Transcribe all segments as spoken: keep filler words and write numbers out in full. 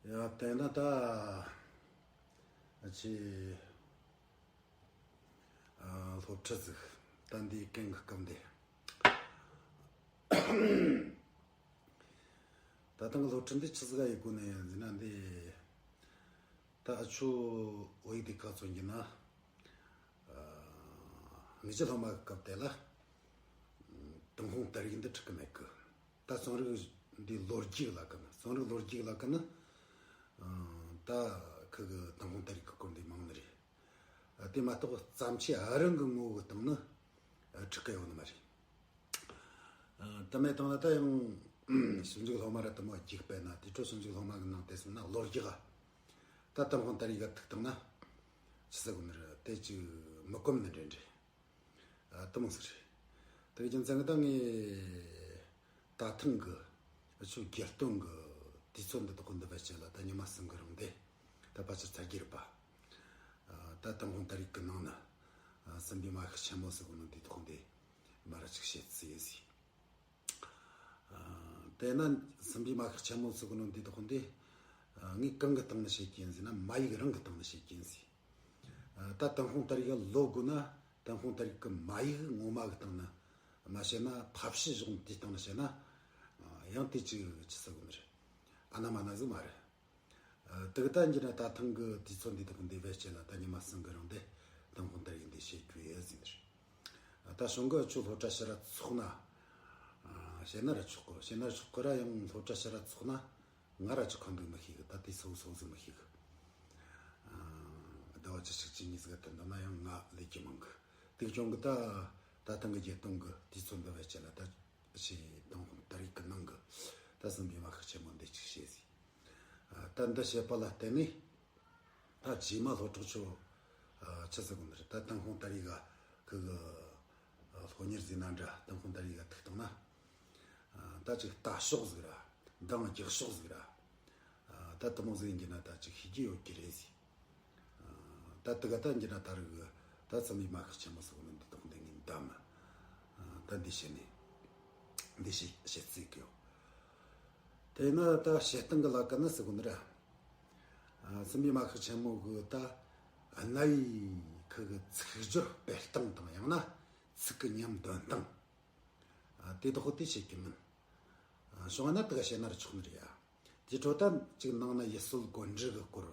ཡ་དེ་ན་ད་ཨ་ཅི་ཨ་སློབ་ཁྲིད་ཟིག་ད་འདི་གན་གི་སྐབས་འདི། ད་ཐེངས་གི་སློབ་ཁྲིད་འདི་ཆི་ཟིག་ག་ཡི་གོ་ནས་ཡིན་ཟེར་ན། འདི་ད་ཨ་ཆོ་བོད་ཡིག་དེ་ག་ཚོད་ཡིན་ན། ཨ་ངེད་ཅག་སློབ་མ་གི་སྐབས་དེ་ལ་ཏུན་ཧོང་དར་ཡིག་འདི་ཁྲིད་གི་མེད་གི། ད་རྩོམ་རིག་འདི་ལོ་རྒྱུས་ལ་ཀི་ནི། རྩོམ་རིག་ལོ་རྒྱུས་ལ་ཀི་ནི། ཨ་ད་ཁི་གི་ཏུན་ཧོང་དར་ཡིག་གི་སྐོར་འདི་མང་ནི་རེད། ཨ་དེ་མ་གཏོགས་བརྩམས་ཆོས་ཨ་རང་གི་ངོ་བོ་གི་སྟེང་ནི་ཨ་ཁྲིད་གི་ཡོད་ནི་མ་རེད། ཨ་དེ་མེད་དང་ན་ད་ཡང་ཞིབ་འཇུག་སློབ་མ་ར་དེ་མོ་རྒྱུགས་པས་ན། དེ་འཕྲོ་ཞིབ་འཇུག་སློབ་མ་གི་ནང་དེ་སོང་ན་ལོ་རྒྱུས་ག་ད་ཏུན་ཧོང་དར་ཡིག་ག་ཐུག་བཏང་ན་ཆི་ཟེར་གོ་ནི་རེད། དེ་ཅིག་མི་གོམས་ནི་འདྲ་འདྲ། ཨ་དེ་མོ་ཟིག་རེད། དེ་རྒྱུ་མཚན་གི་ད་ངས་ད་ཐེངས་གི་ཨ་ཆོ་སྒེར་དོན་གི་དུས་ཚོད་འདི་དག་འདི་བེད་སྤྱད་ལ་ད་ཉི་མ་གསུམ་གི་རིང་འདི་ད་ཕལ་ཆེར་ཚར་གི་རེད་པ། ཨ་ད་ཏུན་ཧོང་དར་ཡིག་གི་ནང་ནས་ཨ་སྲིན་པོའི་མ་ཤི་ཆེན་མོ་ཟེར་གོ་ནོ་འདི་དག་འདི་མ་ར་ཅིག་བཤད་རྩིས་ཡིན་ཟིག། ཨ་དེ་ན་སྲིན་པོའི་མ་ཤི་ཆེན་མོ་ཟེར་གོ་ནོ་འདི་དག་འདི་ཨ་ངས་གང་གི་སྟེང་ནས་བཤད་ཀྱི་ཡིན་ཟེར་ན། མ་ཡིག་རང་གི་སྟེང་ནས་བཤད་ཀྱི་ཡིན་ཟིག། ཨ་ད་ཏུན་ཧོང་དར་ཡིག་ལོ་དགོས་ན་ཏུན་ཧོང་དར་ཡིག་གི་མ་ཡིག་ངོ་མ་གི་སྟེང་ནས་མ་བཤད་ན། ཕ་བཤད་གཞུང་དེའི་སྟེང་ནས་བཤད་ན་ཨ་ཡང་དེ་ཅིག་ཆི་ཟེར་གོ་ནི་རེད། ཨ་ན་མ་ན་ཟིག་མ་རེད། ཨ་དེ་གི་ད་འགྱུར་ན་ད་ཐེངས་གི་དུས་ཚོད་འདི་དག་འདི་བེད་སྤྱད་ལ་ད་ཉི་མ་གསུམ་གི་རིང་འདི་ཏུན་ཧོང་དར་ཡིག་འདི་བཤད་རྒྱུ་ཡིན་ཟེར་ནི་རེད། ཨ་ད་གཞུང་གི་ཨ་ཆོ་སློབ་གྲྭ་ཕྱི་ར་ཚོགས་ན། ཨ་བཤད་ན་ར་ཆོག་གི། བཤད་ན་ར་ཆོག་གི་ར། ཡང་སློབ་གྲྭ་ཕྱི་ར་ཚོགས་ན་ང་ར་ཅིག་ཁོ་འདུག་མི་ཤེས་གི། ད་དེ་སོ་སོ་ཟིག་མི་ཤེས་གི། ཨ་ཟླ་བ་བཅུ་གཅིག་གཅིག་གཉིས་ཟིག་ག་ཐོན་འདུག་ན་ཡང་ང་ལས་ཀྱི་མང་གི། དེ་གི་རྐྱེན་གི་ད་ད་ཐེངས་གི་རྒྱལ་སྟོན་གི་དུས་ཚོད་འདི་བེད་སྤྱད་ལ་ད་ཆི་ཏུན་ཧོང་དར་ཡིག་གི་ནང་གི་ད་སྲིན་པོའི་མ་ཤི་ཆེན་མོ་འདི་ཅིག་བཤད་ཟིག། ཨ་ད་འདི་བཤད་པ་ལ་བརྟེན་ནས་ད་རྗེས་མ་སློབ་གྲོགས་ཚོ་ཨ་ཆི་ཟེར་གོ་ནི་རེད། ད་ཏུན་ཧོང་དར་ཡིག་ག་ཁི་གི་ཨ་སློབ་གཉེར་ཟིག་ན་འདྲ། ཏུན་ཧོང་དར་ཡིག་ག་ཐུག་བཏང་ན། ཨ་ད་ཅིག་ལྟ་ཕྱོགས་ཟིག་ར་འདང་རྒྱག་ཕྱོགས་ཟིག་ར། ཨ་ད་དེ་མོ་ཟིག་ཡིན་གྱི་ན་ད་ཅིག་ཤེས་ཀྱི་ཡོད་ཀྱི་རེད་ཟིག། ཨ་ད་དེ་ག་ད་ཡིན་གྱི་ན་ད་རུ་གི་ད་སྲིན་པོའི་མ་ཤི་ཆེན་མོ་ཟེར་གོ་ནི་འདི་དག་འདི་ངས་འདམ། ཨ་ད་འདི་བཤད་ནི་འདི་བཤད་བཤད་རྩིས་གི་ཡོད། དེ་ན་ད་བཤད་སྟངས་གི་ལ་ཀ་ན་ཟེར་གོ་ནི་ར། ཨ་སྲིན་པོའི་མ་ཤི་ཆེན་མོ་གི་ད་གནའ་བོའི་ཁི་གི་ཚིག་སྦྱོར་སྤེལ་སྟངས་དང་། ཡང་ན་ཚིག་གི་ཉམས་འདོན་སྟངས། ཨ་དེ་དག་དེ་བཤད་ཀྱི་མིན། ཨ་བྱུང་ན་དེ་ག་བཤད་ན་ར་ཆོག་ནི་རེད་ཡ། དེ་འཕྲོ་ད་ཅིག་ནང་ན་ཡུལ་སྲོལ་གོམས་འདྲིས་གི་སྐོར་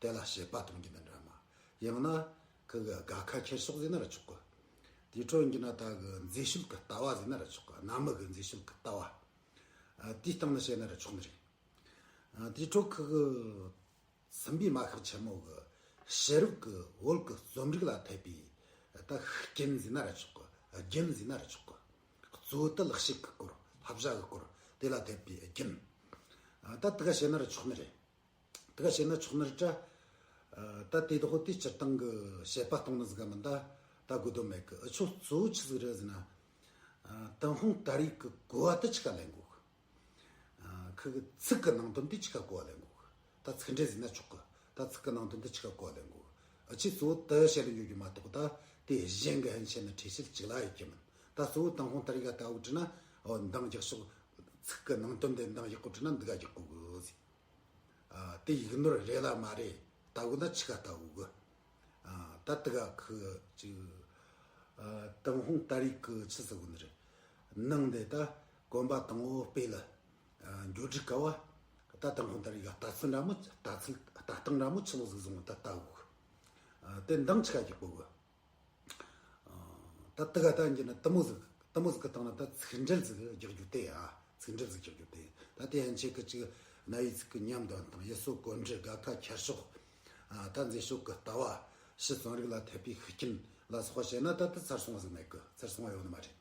དེ་ལ་དཔྱད་པ་གཏོང་རྒྱུ་འདི་འདྲ་མ། ཡང་ན་ཁི་གི་དགའ་ཁ་འཁྱེར་ཕྱོགས་ཟེར་ན་ར་ཆོག་གི། དེ་འཕྲོ་ཡིན་གྱི་ན་ད་གི་མཛེས་དཔྱོད་ཀྱི་ལྟ་བ་ཟེར་ན་ར་ཆོག་གི། གནའ་མི་གི་མཛེས་དཔྱོད་ཀྱི་ལྟ་བ། ཨ་དེའི་སྟེང་ནས་བཤད་ན་ར་ཆོག་ནི་རེད། ཨ་དེ་འཕྲོ་ཁི་གི་སྲིན་པོའི་མ་ཤི་ཆེན་མོ་གི་ཕྱི་རབས་ཀྱི་བོད་ཀྱི་རྩོམ་རིག་ལ་ཐེབས་པའི་ད་ཤུགས་རྐྱེན་ཟེར་ན་ར་ཆོག་གི། རྒྱུན་ཟེར་ན་ར་ཆོག་གི། གཙོ་བོ་དེ་ལེགས་བཤད་ཀྱི་སྐོར། བསླབ་བྱ་གི་སྐོར། དེ་ལ་ཐེབས་པའི་རྒྱུན། ཨ་ད་དེ་ག་བཤད་ན་ར་ཆོག་ནི་རེད། དེ་ག་བཤད་ན་ཆོག་ནི་རེད་དྲ། ཨ་ད་དེ་དག་དེ་སྤྱིར་བཏང་གི་དཔྱད་པ་གཏོང་ནི་ཟིག་ག་མིན་ད་ད་དགོས་དོན་མེད་གི། འུ་ཆོ་གཙོ་བོ་ཆི་ཟིག་རེད་ཟེར་ན། ཨ་ཏུན་ཧོང་དར་ཡིག་གི་གོ་བ་དེ་ཆི་ག་ལེན་དགོས་གི། ཨ་ཁི་གི་ཚིག་གི་ནང་དོན་དེ་ཆི་ག་གོ་བ་ལེན་དགོས་གི། ད་ཚིག་འགྲེལ་ཟེར་ན་ཆོག་གི། ད་ཚིག་གི་ནང་དོན་དེ་ཆི་ག་གོ་བ་ལེན་དགོས་གི། འུ་ཆོས་གཙོ་བོ་དེ་བཤད་ལ་འགྱོ་རྒྱུ་མ་གཏོགས་ད་དེ་གཞན་གི་ཕན་ཆད་ནི་འགྲེལ་བཤད་ཅིག་ལ་ཡོད་ཀྱི་མིན། ད་གཙོ་བོ་ཏུན་ཧོང་དར་ཡིག་ག་ལྟ་བུ་བྲིས་ན་འོ་འདང་རྒྱག་ཕྱོགས། ཚིག་གི་ནང་དོན་དེ་འདང་རྒྱག་གོ་བྲིས་ན་འདི་ག་རྒྱག་གོ་གི་ཟེར། ཨ་དེ་ཡིག་ནོར་རེད་ལ་མ་རེད། ལྟ་བུ་ན་ཆི་ག་ལྟ་བུ་གི། ཨ་ད་དེ་ག་ཁི་ཅིག། ཨ་ཏུན་ཧོང་དར་ཡིག་གི་ཆི་ཟེར་གོ་ནི་རེད། ནང་དེ་ད་གོམ་པ་དང་པོ་སྤེལ་ལ། ཨ་འགྱོ་དུས་སྐབས་བ། ད་ཏུན་ཧོང་དར་ཡིག་ག་ལྟ་ཚུལ་འདྲ་མོ། ལྟ་ཚུལ་ལྟ་སྟངས་འདྲ་མོ་ཆི་མོ་ཟིག་བཟུང་ད་ལྟ་བུ་གི། ཨ་དེ་འདང་ཆི་ག་རྒྱག་གོ་གི། ད་དེ་ག་ད་ཡིན་གྱི་ན་དེ་མོ་ཟིག། དེ་མོ་ཟིག་གི་སྟེང་ན་ད་ཚིག་འགྲེལ་ཟིག་རྒྱག་རྒྱུ་དེ་ཡ། ཚིག་འགྲེལ་ཟིག་རྒྱག་རྒྱུ་དེ། ད་དེ་ཡན་ཆད་གི་ཅིག་གནའ་བོའི་ཚིག་གི་ཉམས་འདོན་སྟངས། ཡུལ་སྲོལ་གོམས་འདྲིས། དགའ་ཁ་འཁྱེར་ཕྱོགས། ཨ་ད་མཛེས་དཔྱོད་ཀྱི་ལྟ་བ། ཕྱི་རྩོམ་རིག་ལ་ཐེབས་པའི་ཤུགས་རྐྱེན་ལ་སོགས་བཤད་ན་ད་དེ་ཚར་སོང་བ་ཟིག་མེད་གི། ཚར་སོང་བ་ཡོད་ནི་མ་རེད།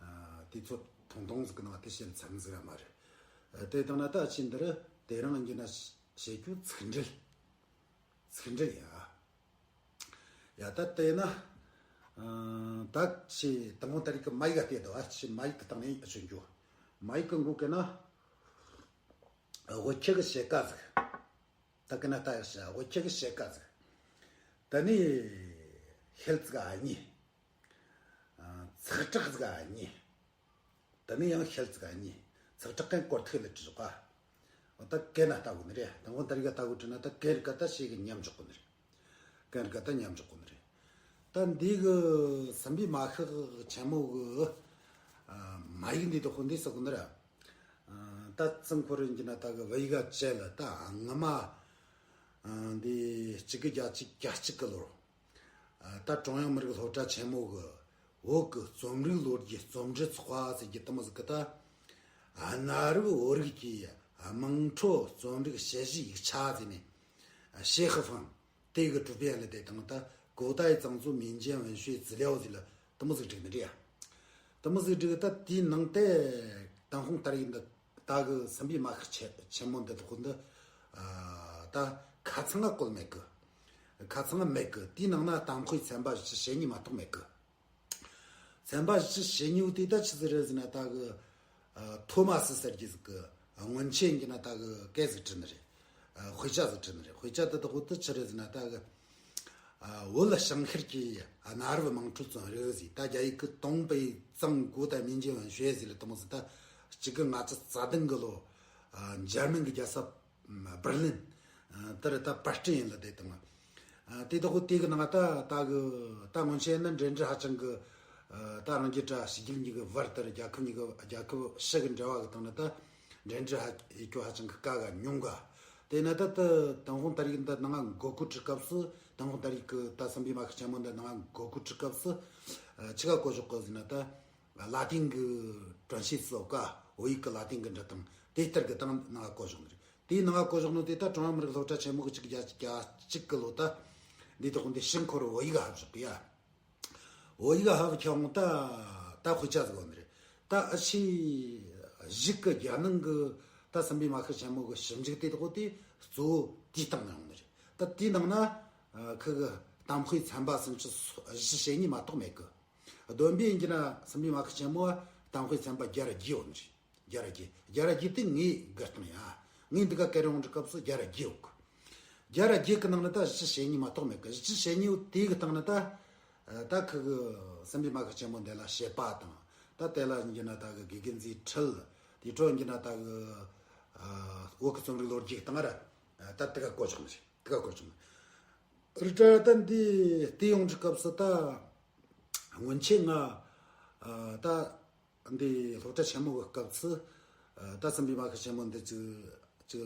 ཨ་དུས་ཚོད་ཐུང་ཐུང་ཟིག་གི་ནང་དེ་བཤད་ཚར་ནི་ཟིག་ར་མ་རེད། ཨ་དེ་དང་ན་ད་ཕྱིན་འདིར་དེ་རིང་ཡིན་གྱི་ན་བཤད་རྒྱུ་ཚིག་འགྲེལ། ཚིག་འགྲེལ་ཡ། ཡ་ད་དེ་ན། ཨ་ད་ཆི་ཏུན་ཧོང་དར་ཡིག་གི་མ་ཡིག་ག་བལྟས་དོ། ཨ་ཆི་མ་ཡིག་གི་སྟེང་ནས་ཨ་ཆོ་འགྱོ། མ་ཡིག་གི་མགོ་གི་ན། དབུ་ཁྱུད་གི་ཕྱེད་ཀ་ཟིག། ད་གི་ན་ལྟ་ཡག་ཤ། དབུ་ཁྱུད་གི་ཕྱེད་ཀ་ཟིག། ད་ནི་ཤེལ་ཙིག་ག་གཉིས། ཨ་ཚག་དྲེག་ཟིག་ག་གཉིས། ད་ནི་ཡང་ཤེལ་ཙིག་ག་གཉིས། ཚག་དྲེག་གན་སྐོར་ཐིག་ལ་བྲིས་ཀ། ད་གན་ན་ལྟ་དགོས་ནི་རེད། ཏུན་ཧོང་ཏ་རིག་ག་ལྟ་དགོས་དྲན་ན་ད་གན་རི་ག་ད་ཤེས་གི་མཉམ་འཇོག་དགོས་ནི་རེད། གན་རི་ག་ད་མཉམ་འཇོག་དགོས་ནི་རེད། ད་འདི་གི་སམ་བྷི་མ་ཤི་ཆེན་མོ་གི་མ་ཡིག་འདི་དུ་ཧོ་འདི་ཟེར་གོ་ནི་ར། ད་ཙང་ཁོ་རང་གི་ན་ད་གི་བི་ཡིག་ག་བཅད་ལ་ད་སྔ་མ་འདི་གཅིག་གི་བརྒྱ་གཅིག་གྱ་གཅིག་གི་ལོར། ད་ཀྲུང་དབྱང་མི་རིགས་སློབ་གྲྭ་ཆེན་མོ་གི་བོད་ཀྱི་རྩོམ་རིག་ལོ་རྒྱུས་རྩོམ་འབྲི་ཚོགས་པ་ཟེར་གྱི་དུ་མོ་ཟིག་གི་ད་གནའ་རབས་བོད་རིགས་ཀྱི་དམངས་ཁྲོད་རྩོམ་རིག་དཔྱད་གཞིའི་ཡིག་ཆ་ཟེར་ནས་ཞེ་ཧི་ཧྥང་དེ་གི་གྲུབ་པའི་ལ་དེ་དང་ད་古代藏族民间文学资料ཟེར་ལ་དུ་མོ་ཟིག་བསྒྲིགས་ནི་རེད་ཡ། དུ་མོ་ཟིག་བསྒྲིགས་ད་དེའི་ནང་དེ་ཏུན་ཧོང་ཏ་རིག་འདི་ད་གི་སམ་བྷི་མ་ཤི་ཆེན་མོ་འདི་དག་འདི་ད་ཁ་ཚང་ང་བཀོད་མེད་གི། ཁ་ཚང་ང་མེད་གི། དེའི་ནང་ན་གཏམ་དཔེ་ཚན་པ་བཞི་བཅུ་ཞེ་གཉིས་མ་གཏོགས་མེད་གི། ཚན་པ་བཞི་བཅུ་ཞེ་གཉིས་དེ་ད་ཆི་ཟིག་རེད་ཟེར་ན་ད་གི་ཐོ་མ་སི་ཟེར་གྱི་ཟིག་གི་སྔོན་ཆད་ཀྱི་ན་ད་གི་སྐད་ཟིག་བྲིས་ནི་རེད། དཔེ་ཆ་ཟིག་བྲིས་ནི་རེད། དཔེ་ཆ་དེ་དག་དེ་ཆི་རེད་ཟེར་ན་ད་གི 我的想法 གི་གནའ་རབས་དམངས་ཁྲོད་རྩོམ་རིག་ཟེར། ད་རྒྱ་ཡིག་གི་东北藏古代民间文学 ཟེར་ལ་དུ་མོ་ཟིག་ད་གཅིག་གི་ལྔ་བཅུ་རྩ་བདུན་གི་ལོ་འཇར་མན་གི་རྒྱལ་ས་སྦིར་ལིན་དེར་ད་པར་སྐྲུན་ཡིན་ལ་དེ་དང་དེ་དག་དེ་གི་ནང་ད་ད་གི་ད་སྔོན་ཆད་ནི་འབྲེལ་འདྲིས་ཧ་ཅང་གི་ད་རང་རྒྱལ་གྲ་ཕྱི་རྒྱལ་གཉིས་གི་བར་དེར་རྒྱལ་ཁབ་གཉིས་གི་རྒྱལ་ཁབ་ཕྱི་གི་འབྲེལ་བ་གི་སྟེང་ན་ད་འབྲེལ་འདྲིས་ཧ་ཡོད་རྒྱུ་ཧ་ཅང་གི་དཀའ་ག་ཉུང་ག། དེ་ན་ད་ད་ཏུན་ཧོང་ཏ་རིག་འདི་ནང་འགོ་ཁུངས་ཁྲིད་སྐབས་སུ་ཏུན་ཧོང་ཏ་རིག་གི་ད་སམ་བྷི་མ་ཤི་ཆེན་མོ་འདི་ནང་འགོ་ཁུངས་ཁྲིད་སྐབས་སུ་ཆི་ག་བཀོད་བཞག་གི་ཟེར་ན་ད་ལ་ཏིང་གི་转写词ཟེར་ག 俄语གི་ལ་ཏིང་གི་འབྲི་སྟངས་དེ་ལྟར་གི་སྟེང་ནང་བཀོད་བཞག་ནི་རེད། དེའི་ནང་བཀོད་བཞག་ནོ་དེ་ད་ཀྲུང་དབྱང་མི་རིགས་སློབ་གྲྭ་ཆེན་མོ་གི་གཅིག་བརྒྱ་གཅིག་གི་ལོ་ད་འདི་དག་འདི་ཕྱིར་འཁོར་བོད་ཡིག་ཧ་བཞག་གི་ཡ། བོད་ཡིག་ཧ་བ་ཁྱོད་ད་ད་དཔེ་ཆ་ཟིག་ཡོད་ནི་རེད། ད་ཨ་ཕྱི་གཞུག་གི་རྒྱལ་ནང་གི་ད་སམ་བྷི་མ་ཤི་ཆེན་མོ་གི་ཞིབ་འཇུག་དེ་དག་དེ་གཙོ་བོ་དེའི་སྟེང་ནས་ཡོང་ནི་རེད། ད་དེའི་ནང་ན་ཁི་གི་གཏམ་དཔེ་ཚན་པ་སུམ་ཅུ་བཞི་ཞེ་གཉིས་མ་གཏོགས་མེད་གི། བསྡོམས་པས་ཡིན་གྱི་ན་སམ་བྷི་མ་ཤི་ཆེན་མོ་གཏམ་དཔེ་ཚན་པ་བརྒྱ་ར་བརྒྱད་ཡོད་ནི་རེད། བརྒྱ་ར་བརྒྱད། བརྒྱ་ར་བརྒྱད་དེ་ངས་བགོ་བཏང་ཡ། ངས་འདི་ག་སྐད་རིང་འབྲི་སྐབས་སུ་བརྒྱ་ར་བརྒྱད་ཡོད་གི། བརྒྱ་ར་བརྒྱད་གི་ནང་ནས་ད་བཞི་བཅུ་ཞེ་གཉིས་མ་གཏོགས་མེད་གི། བཞི་བཅུ་ཞེ་གཉིས་དེ་གི་སྟེང་ནས་ད་ད་ཁི་གི་སམ་བྷི་མ་ཤི་ཆེན་མོ་འདི་ལ་བཤད་པ་དང་ད་དེ་ལ་ཡིན་གྱི་ན་ད་གི་དགེ་རྒན་ཚོའི་ཁྲིད། དེ་འཕྲོ་ཡིན་གྱི་ན་ད་གི་བོད་ཀྱི་རྩོམ་རིག་ལོ་རྒྱུས་སྟེང་ར་ད་དེ་ག་བཀོད་བཞག་ནི་རེད། དེ་ག་བཀོད་བཞག་ནི་རེད། ད་ད་འདི་དེ་ཡོང་འབྲི་སྐབས་སུ་ད་སྔོན་ཆད་ང་ད་འདི་སློབ་གྲྭ་ཆེན་མོ་གི་སྐབས་སུ་ད་སམ་བྷི་མ་ཤི་ཆེན་མོ་འདི་ཅིག་ཅིག་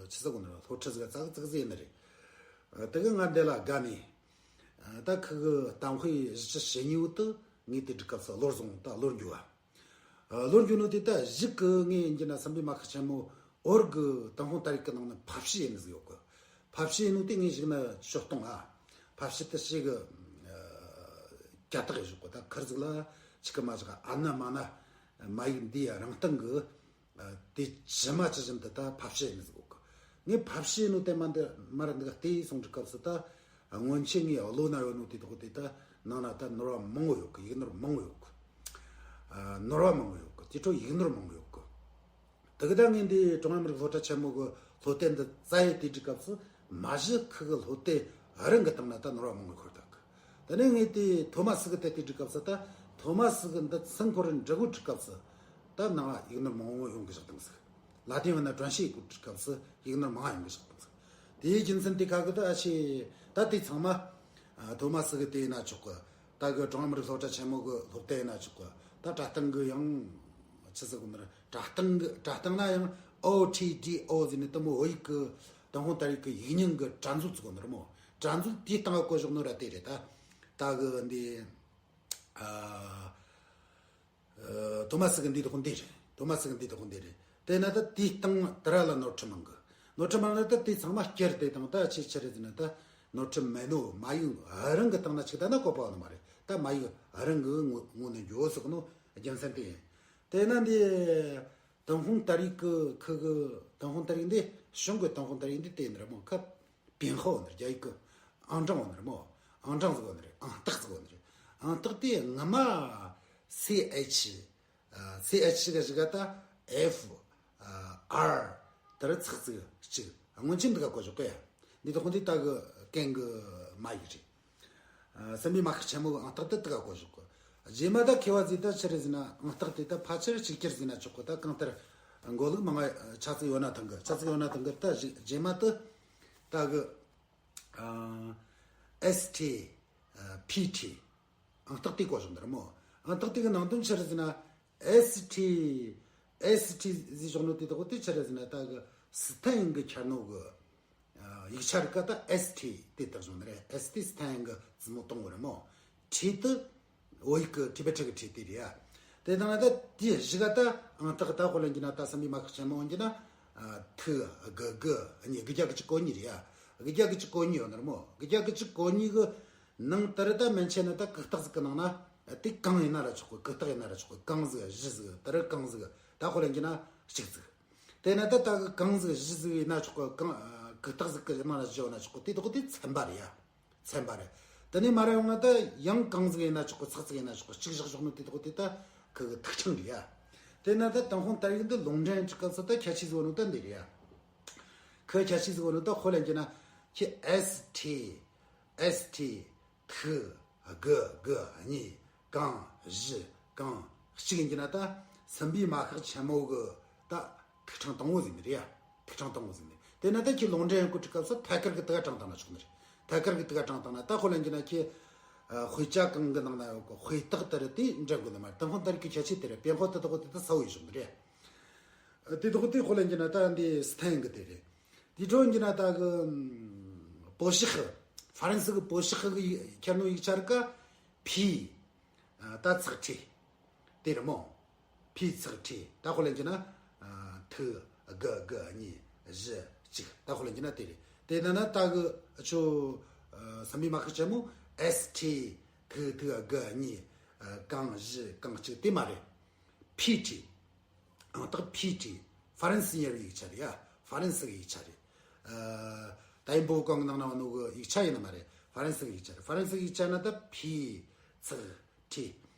ཆི་ཟེར་གོ་ནི་རེད། སློབ་ཁྲིད་ཟིག་ཙག་ཙིག་ཟིག་ཡིན་ནི་རེད། དེ་གི་ང་འདི་ལ་དགའ་ནས་ད་ཁི་གི་གཏམ་དཔེ་བཞི་བཅུ་ཞེ་གཉིས་བོ་དེ་ངས་དེ་འབྲི་སྐབས་སུ་བློར་བཟུང་ད་བློར་འགྱུར་བ། ལོ་རྒྱུས་ནོ་དེ་ད་གཞུག་གི་ངས་ཡིན་གྱི་ན་སམ་བྷི་མ་ཤི་ཆེན་མོ་འོར་གི་ཏུན་ཧོང་ཏ་རིག་གི་ནང་ནས་ཕབ་བཤུས་ཡིན་ཟིག་ཡོད་གི། ཕབ་བཤུས་ཡིན་ནོ་དེ་ངས་གཞུག་ན་ཤོད་གཏོང་ཨ། ཕབ་བཤུས་དེ་ཞེ་གི་རྒྱ་ཐག་ཡི་ཞོག་གི། ད་ཁར་ཟིག་ལ་ཆི་གི་མ་ཞིག་ཨ་ན་མ་ན་མ་ཡིག་འདི་ཡ་རང་སྟེང་གི་དེ་ཇི་མ་ཇི་བཞིན་དུ་ད་ཕབ་བཤུས་ཡིན་ཟིག་ཡོད་གི། ངས་ཕབ་བཤུས་ནོ་དེ་མ་འདི་མར་འདི་ག་བལྟས་སོང་འདྲི་སྐབས་སུ་ད་སྔོན་ཆད་ངས་བློ་ན་ཡོད་ནོ་དེ་དག་དེ་ད་ནང་ན་ད་ནོར་བ་མང་བོ་ཡོད་གི། ཡིག་ནོར་མང་བོ་ཡོད་གི། ནོར་བ་མང་བོ་ཡོད་གི། དེ་འཕྲོ་ཡིག་ནོར་མང་བོ་ཡོད་གི། དེ་གི་ད་ངས་འདི་ཀྲུང་དབྱང་མི་རིགས་སློབ་གྲྭ་ཆེན་མོ་གི་སློབ་དེབ་འདི་བཙལ་ཡེ་དེ་འདྲི་སྐབས་སུ་མ་གཞི་ཁི་གི་སློབ་དེབ་རང་གི་སྟེང་ན་ད་ནོར་བ་མང་བོ་འཁོར་ད་གི། དེ་ནས་ངས་དེ་ཐོ་མ་སི་གི་དེ་དེ་འདྲི་སྐབས་སུ་ད་ཐོ་མ་སི་གི་འདི་ཚང་ཁོ་རང་འབྲི་གོ་འདྲི་སྐབས་སུ་ད་ནང་ཡིག་ནོར་མང་བོ་ཡོང་གི་བཞག་དང་ཟིག། ལ་ཏིང་བ་ན་转写གོ་འདྲི་སྐབས་སུ་ཡིག་ནོར་མང་ཡོང་གི་བཞག་དང་ཟིག། དེའི་རྒྱུ་མཚན་དེ་ག་གི་ད་ཨ་ཤེ་ད་དེ་ཚང་མ་ཐོ་མ་སི་གི་དེ་ཡིན་ན་ཆོག་གི། ད་གི་ཀྲུང་དབྱང་མི་རིགས་སློབ་གྲྭ་ཆེན་མོ་གི་སློབ་དེབ་ཡིན་ན་ཆོག་གི། ད་དྲ་སྟེང་གི་ཡང་ཆི་ཟེར་གོ་ནི་རེད། དྲ་སྟེང་གི་དྲ་སྟེང་ན་ཡང་ཨོ་ཊི་ཌི་ཨོ་ཟེར་ནི་དེ་མོ་བོད་ཡིག་གི་ཏུན་ཧོང་ཏ་རིག་གི་ཡིག་རྙིང་གི་དྲ་མཛོད་ཟེར་གོ་ནི་རེད་མོ། དྲ་མཛོད་དེའི་སྟེང་ག་བཀོད་བཞག་ནོ་ར་དེ་རེད། ད་ད་གི་འདི་ཨ། ཐོ་མ་སི་གི་འདི་དག་འདི་རེད། ཐོ་མ་སི་གི་འདི་དག་འདི་རེད། དེ་ན་ད་དེའི་སྟེང་དེ་ར་ལ་ནོར་འཁྲུལ་མང་གི། ནོར་འཁྲུལ་མང་ན་ད་དེ་ཚང་མ་བསྐྱར་དེ་དང་ད་ཆེ་ཆེ་རེད་ཟེར་ན་ད་ནོར་འཁྲུལ་མེད་ནོ་མ་ཡིག་རང་གི་སྟེང་ན་ཆིག་ད་ན་བཀོད་པ་ནི་མ་རེད། ད་མ་ཡིག་རང་གི་ངོ་ངོ་ནས་འགྱོ་ཟེར་གི་ནོ་རྒྱུ་མཚན་དེ་ཡིན། དེ་ན་འདི་ཏུན་ཧོང་ཏ་རིག་གི་ཁི་གི་ཏུན་ཧོང་ཏ་རིག་འདི་གཞུང་གི་ཏུན་ཧོང་ཏ་རིག་འདི་དེ་ཡིན་ར་མོ་ཁ། 编号 ཡོད་ནི་རེད། རྒྱ་ཡིག་གི་ཨང་གྲངས་ཡོད་ནི་རེད་མོ། ཨང་གྲངས་ཟིག་ཡོད་ནི་རེད། ཨང་རྟགས་ཟིག་ཡོད་ནི་རེད། ཨང་རྟགས་དེ་སྔ་མ་སི་ཨེཆ་སི་ཨེཆ་གི་ཞིག་ག་ད་ཨེཕ་ཨར་དེར་ཚེག་ཚིག་གཅིག། སྔོན་ཆད་འདི་ག་བཀོད་བཞག་གི་ཡ། འདི་དག་འདི་ད་གི་གན་གི་མ་ཡིག་རེད། སམ་བྷི་མ་ཤི་ཆེན་མོ་གི་ཨང་རྟགས་དེ་དེ་ག་བཀོད་བཞག་གི། རྗེས་མ་ད་མཁས་པ་ཟིག་ད་ཆི་རེད་ཟེར་ན་ཨང་རྟགས་དེ་ད་ཕལ་ཆེར་གཅིག་གྱུར་ཟེར་ན་ཆོག་གི། ད་གང་ལྟར་ འགོ་ལུགས་མང་ང་ཆ་ཚིག་ཡོད་ན་ཐང་གི། ཆ་ཚིག་ཡོད་ན་ཐང་གི། ད་རྗེས་མ་དུ་ད་གི་ཨེས་ཊི་ཕི་ཊི། ཨང་རྟགས་དེ་གོ་བཞག་འདུག་ར་མོ། ཨང་རྟགས་དེ་གི་ནང་དོན་ཆི་རེད་ཟེར་ན། ཨེས་ཊི། ཨེས་ཊི་ཟེར་བཞག་ནོ་དེ་དག་དེ་ཆི་རེད་ཟེར་ན། ད་གི་སི་ཐན་གི་ཁྱེར་ནོ་གི་ཡིག་ཆ་རིག་ག་ད་ཨེས་ཊི་དེ་བཏགས་བཞག་ནི་རེད། ཨེས་ཊི་སི་ཐན་གི་ཙི་མོ་དང་པོ་ར་མོ། ཊི་དེ་བོད་ཡིག་གི་ཊི་བེ་ཊི་གི་ཊི་དེ་རེད་ཡ། དེ་དང་ད་དེ་གཞི་ག་ད་ཨང་རྟགས་ད་དཔེ་ལེན་གྱི་ན། ད་སམ་བྷི་མ་ཁག་ཆེན་མོ་ཡིན་གྱི་ན། ཐིག་དགུ་དགུ་གཉིས། དགུ་བརྒྱ་དགུ་བཅུ་གོ་གཉིས་རེད་ཡ། དགུ་བརྒྱ་དགུ་བཅུ་གོ་གཉིས་ཡོད་ནི་ར་མོ། དགུ་བརྒྱ་དགུ་བཅུ་གོ་གཉིས་གི་ནང་དེ་རུ་ད་མན་ཆད་ནི་ད་གུག་རྟགས་ཟིག་གི་ནང་ན། དེ་གང་ཡིན་ན་ར་ཆོག་གི། གུག་རྟགས་ཡིན་ན་ར་ཆོག་གི། གང་ཟིག་བཞི་ཟིག་དེ་རུ་གང་ཟིག་ད་དཔེ་ལེན་གྱི་ན་གཅིག་ཟིག་དེ་ན་ད་ད་གི་གང་ཟིག་བཞི་ཟིག་ཡིན་ན་ཆོག་གི། གང་གུག་རྟགས་ཟིག་གི་ནང་ན་བཞི་ཡོད་ན་ཆོག་གི། དེ་དག་དེ་ཚན་པ་རེད་ཡ། ཚན་པ་རེད། དེ་ནས་མར་ཡོང་ན་ད་ཡང་གང་ཟིག་ཡིན་ན་ཆོག་གི། ཚེག་ཟིག་ཡིན་ན་ཆོག་གི། གཅིག་བཞག་བཞག་ནོ་དེ་དག་དེ་ད་ཁུ་གི་ཐིག་ཕྲེང་རེད་ཡ། དེ་ན་ད་ཏུན་ཧོང་ཏ་རིག་འདི་ལུང་འདྲེན་གྱི་སྐབས་སུ་ད་ཁྱད་ཆོས་ཟིག་ཡོད་ནོ་ད་འདི་རེད་ཡ། ཁུ་ཁྱད་ཆོས་ཟིག་ཡོད་ནོ་ད་དཔེ་ལེན་གྱི་ན། ཁྱེད་ཨེས་ཊི། ཨེས་ཊི། ཐིག་དགུ་དགུ་གཉིས། གང་བཞི་གང་གཅིག་ཡིན་གྱི་ན། ད་སུམ་བྷའི་མ་ཤག་ཆེན་མོ་གི་ད་ཐིག་ཕྲེང་དང་པོ་ཟིག་ནི་རེད་ཡ། ཐིག་ཕྲེང་དང་པོ་ཟིག་ནི། དེ་ན་ད་ཁྱེད་ལུང་འདྲེན་གོ་དུས་སྐབས་སུ་ཐད་ཀར་གི་དེ་ག་དྲངས་བཏང་ན་ཆོག་ནི་རེད། ཐད་ཀར་གི་དེ་ག་དྲངས་བཏང་ན། ད་དཔེ་ལེན་གྱི་ན་ཁྱེད་དཔེ་ཆ་གང་གི་ནང་ན་ཡོད་གི་དཔེ་རྟགས་དེ་རུ་དེ་འདྲེན་དགོས་ནི་མ་རེད། ཏུན་ཧོང་ཏ་རིག་གི་ཁྱད་ཆོས་དེ་རེད། དཔེ་མཁོ་དེ་དག་དེ་ད་གསལ་བོ་ཡིན་བཞག་ནི་རེད། དེ་དག་དེ་དཔེ་ལེན་གྱི་ན་ད་འདི་སི་ཐན་གི་དེ་རེད། དེ་འཕྲོ་ཡིན་གྱི་ན་ད་གི་ཨམ་པོ་ཤི་ཧི། ཧྥ་རན་སི་གི་པོ་ཤི་ཧི་གི་ཁྱེར་ནོ་ཡིག་ཆ་རིག་ག་ཕི། ཨ་ད་ཚེག་ཁྲི་དེ་རེད་མོ། ཕི་ཚེག་ཁྲི། ད་དཔེ་ལེན་གྱི་ན་ཨ་ཐིག་དགུ་དགུ་གཉིས་བཞི་གཅིག་ད་དཔེ་ལེན་གྱི་ན་དེ་རེད། དེ་ན་ན་ད་གི་ཨ་ཆོ་ཨ་སུམ་བྷའི་མ་ཤག་ཆེན་མོ་ཨེས་ཊི། ཐིག་ཐིག་དགུ་གཉིས། ཨ་གང་བཞི་གང་གཅིག་དེ་མ་རེད། ཕི་ཊི། ཨང་རྟགས་ཕི་ཊི། ཧྥ་རན་སི་ཉེ་བའི་ཡིག་ཆ་རེད་ཡ། ཧྥ་རན་སི་གི་ཡིག་ཆ་རེད། ཨ་ད་ཡིན་པོ་གང་གི་ནང་ན་བ་ནོ་གི་ཡིག་ཆ་ཡིན་ནི་མ་རེད། ཧྥ་རན་སི་གི་ཡིག་ཆ་རེད། ཧྥ་རན་སི་གི་ཡིག་ཆ་ན་ད་ཕི་ཚེག་ཁྲི།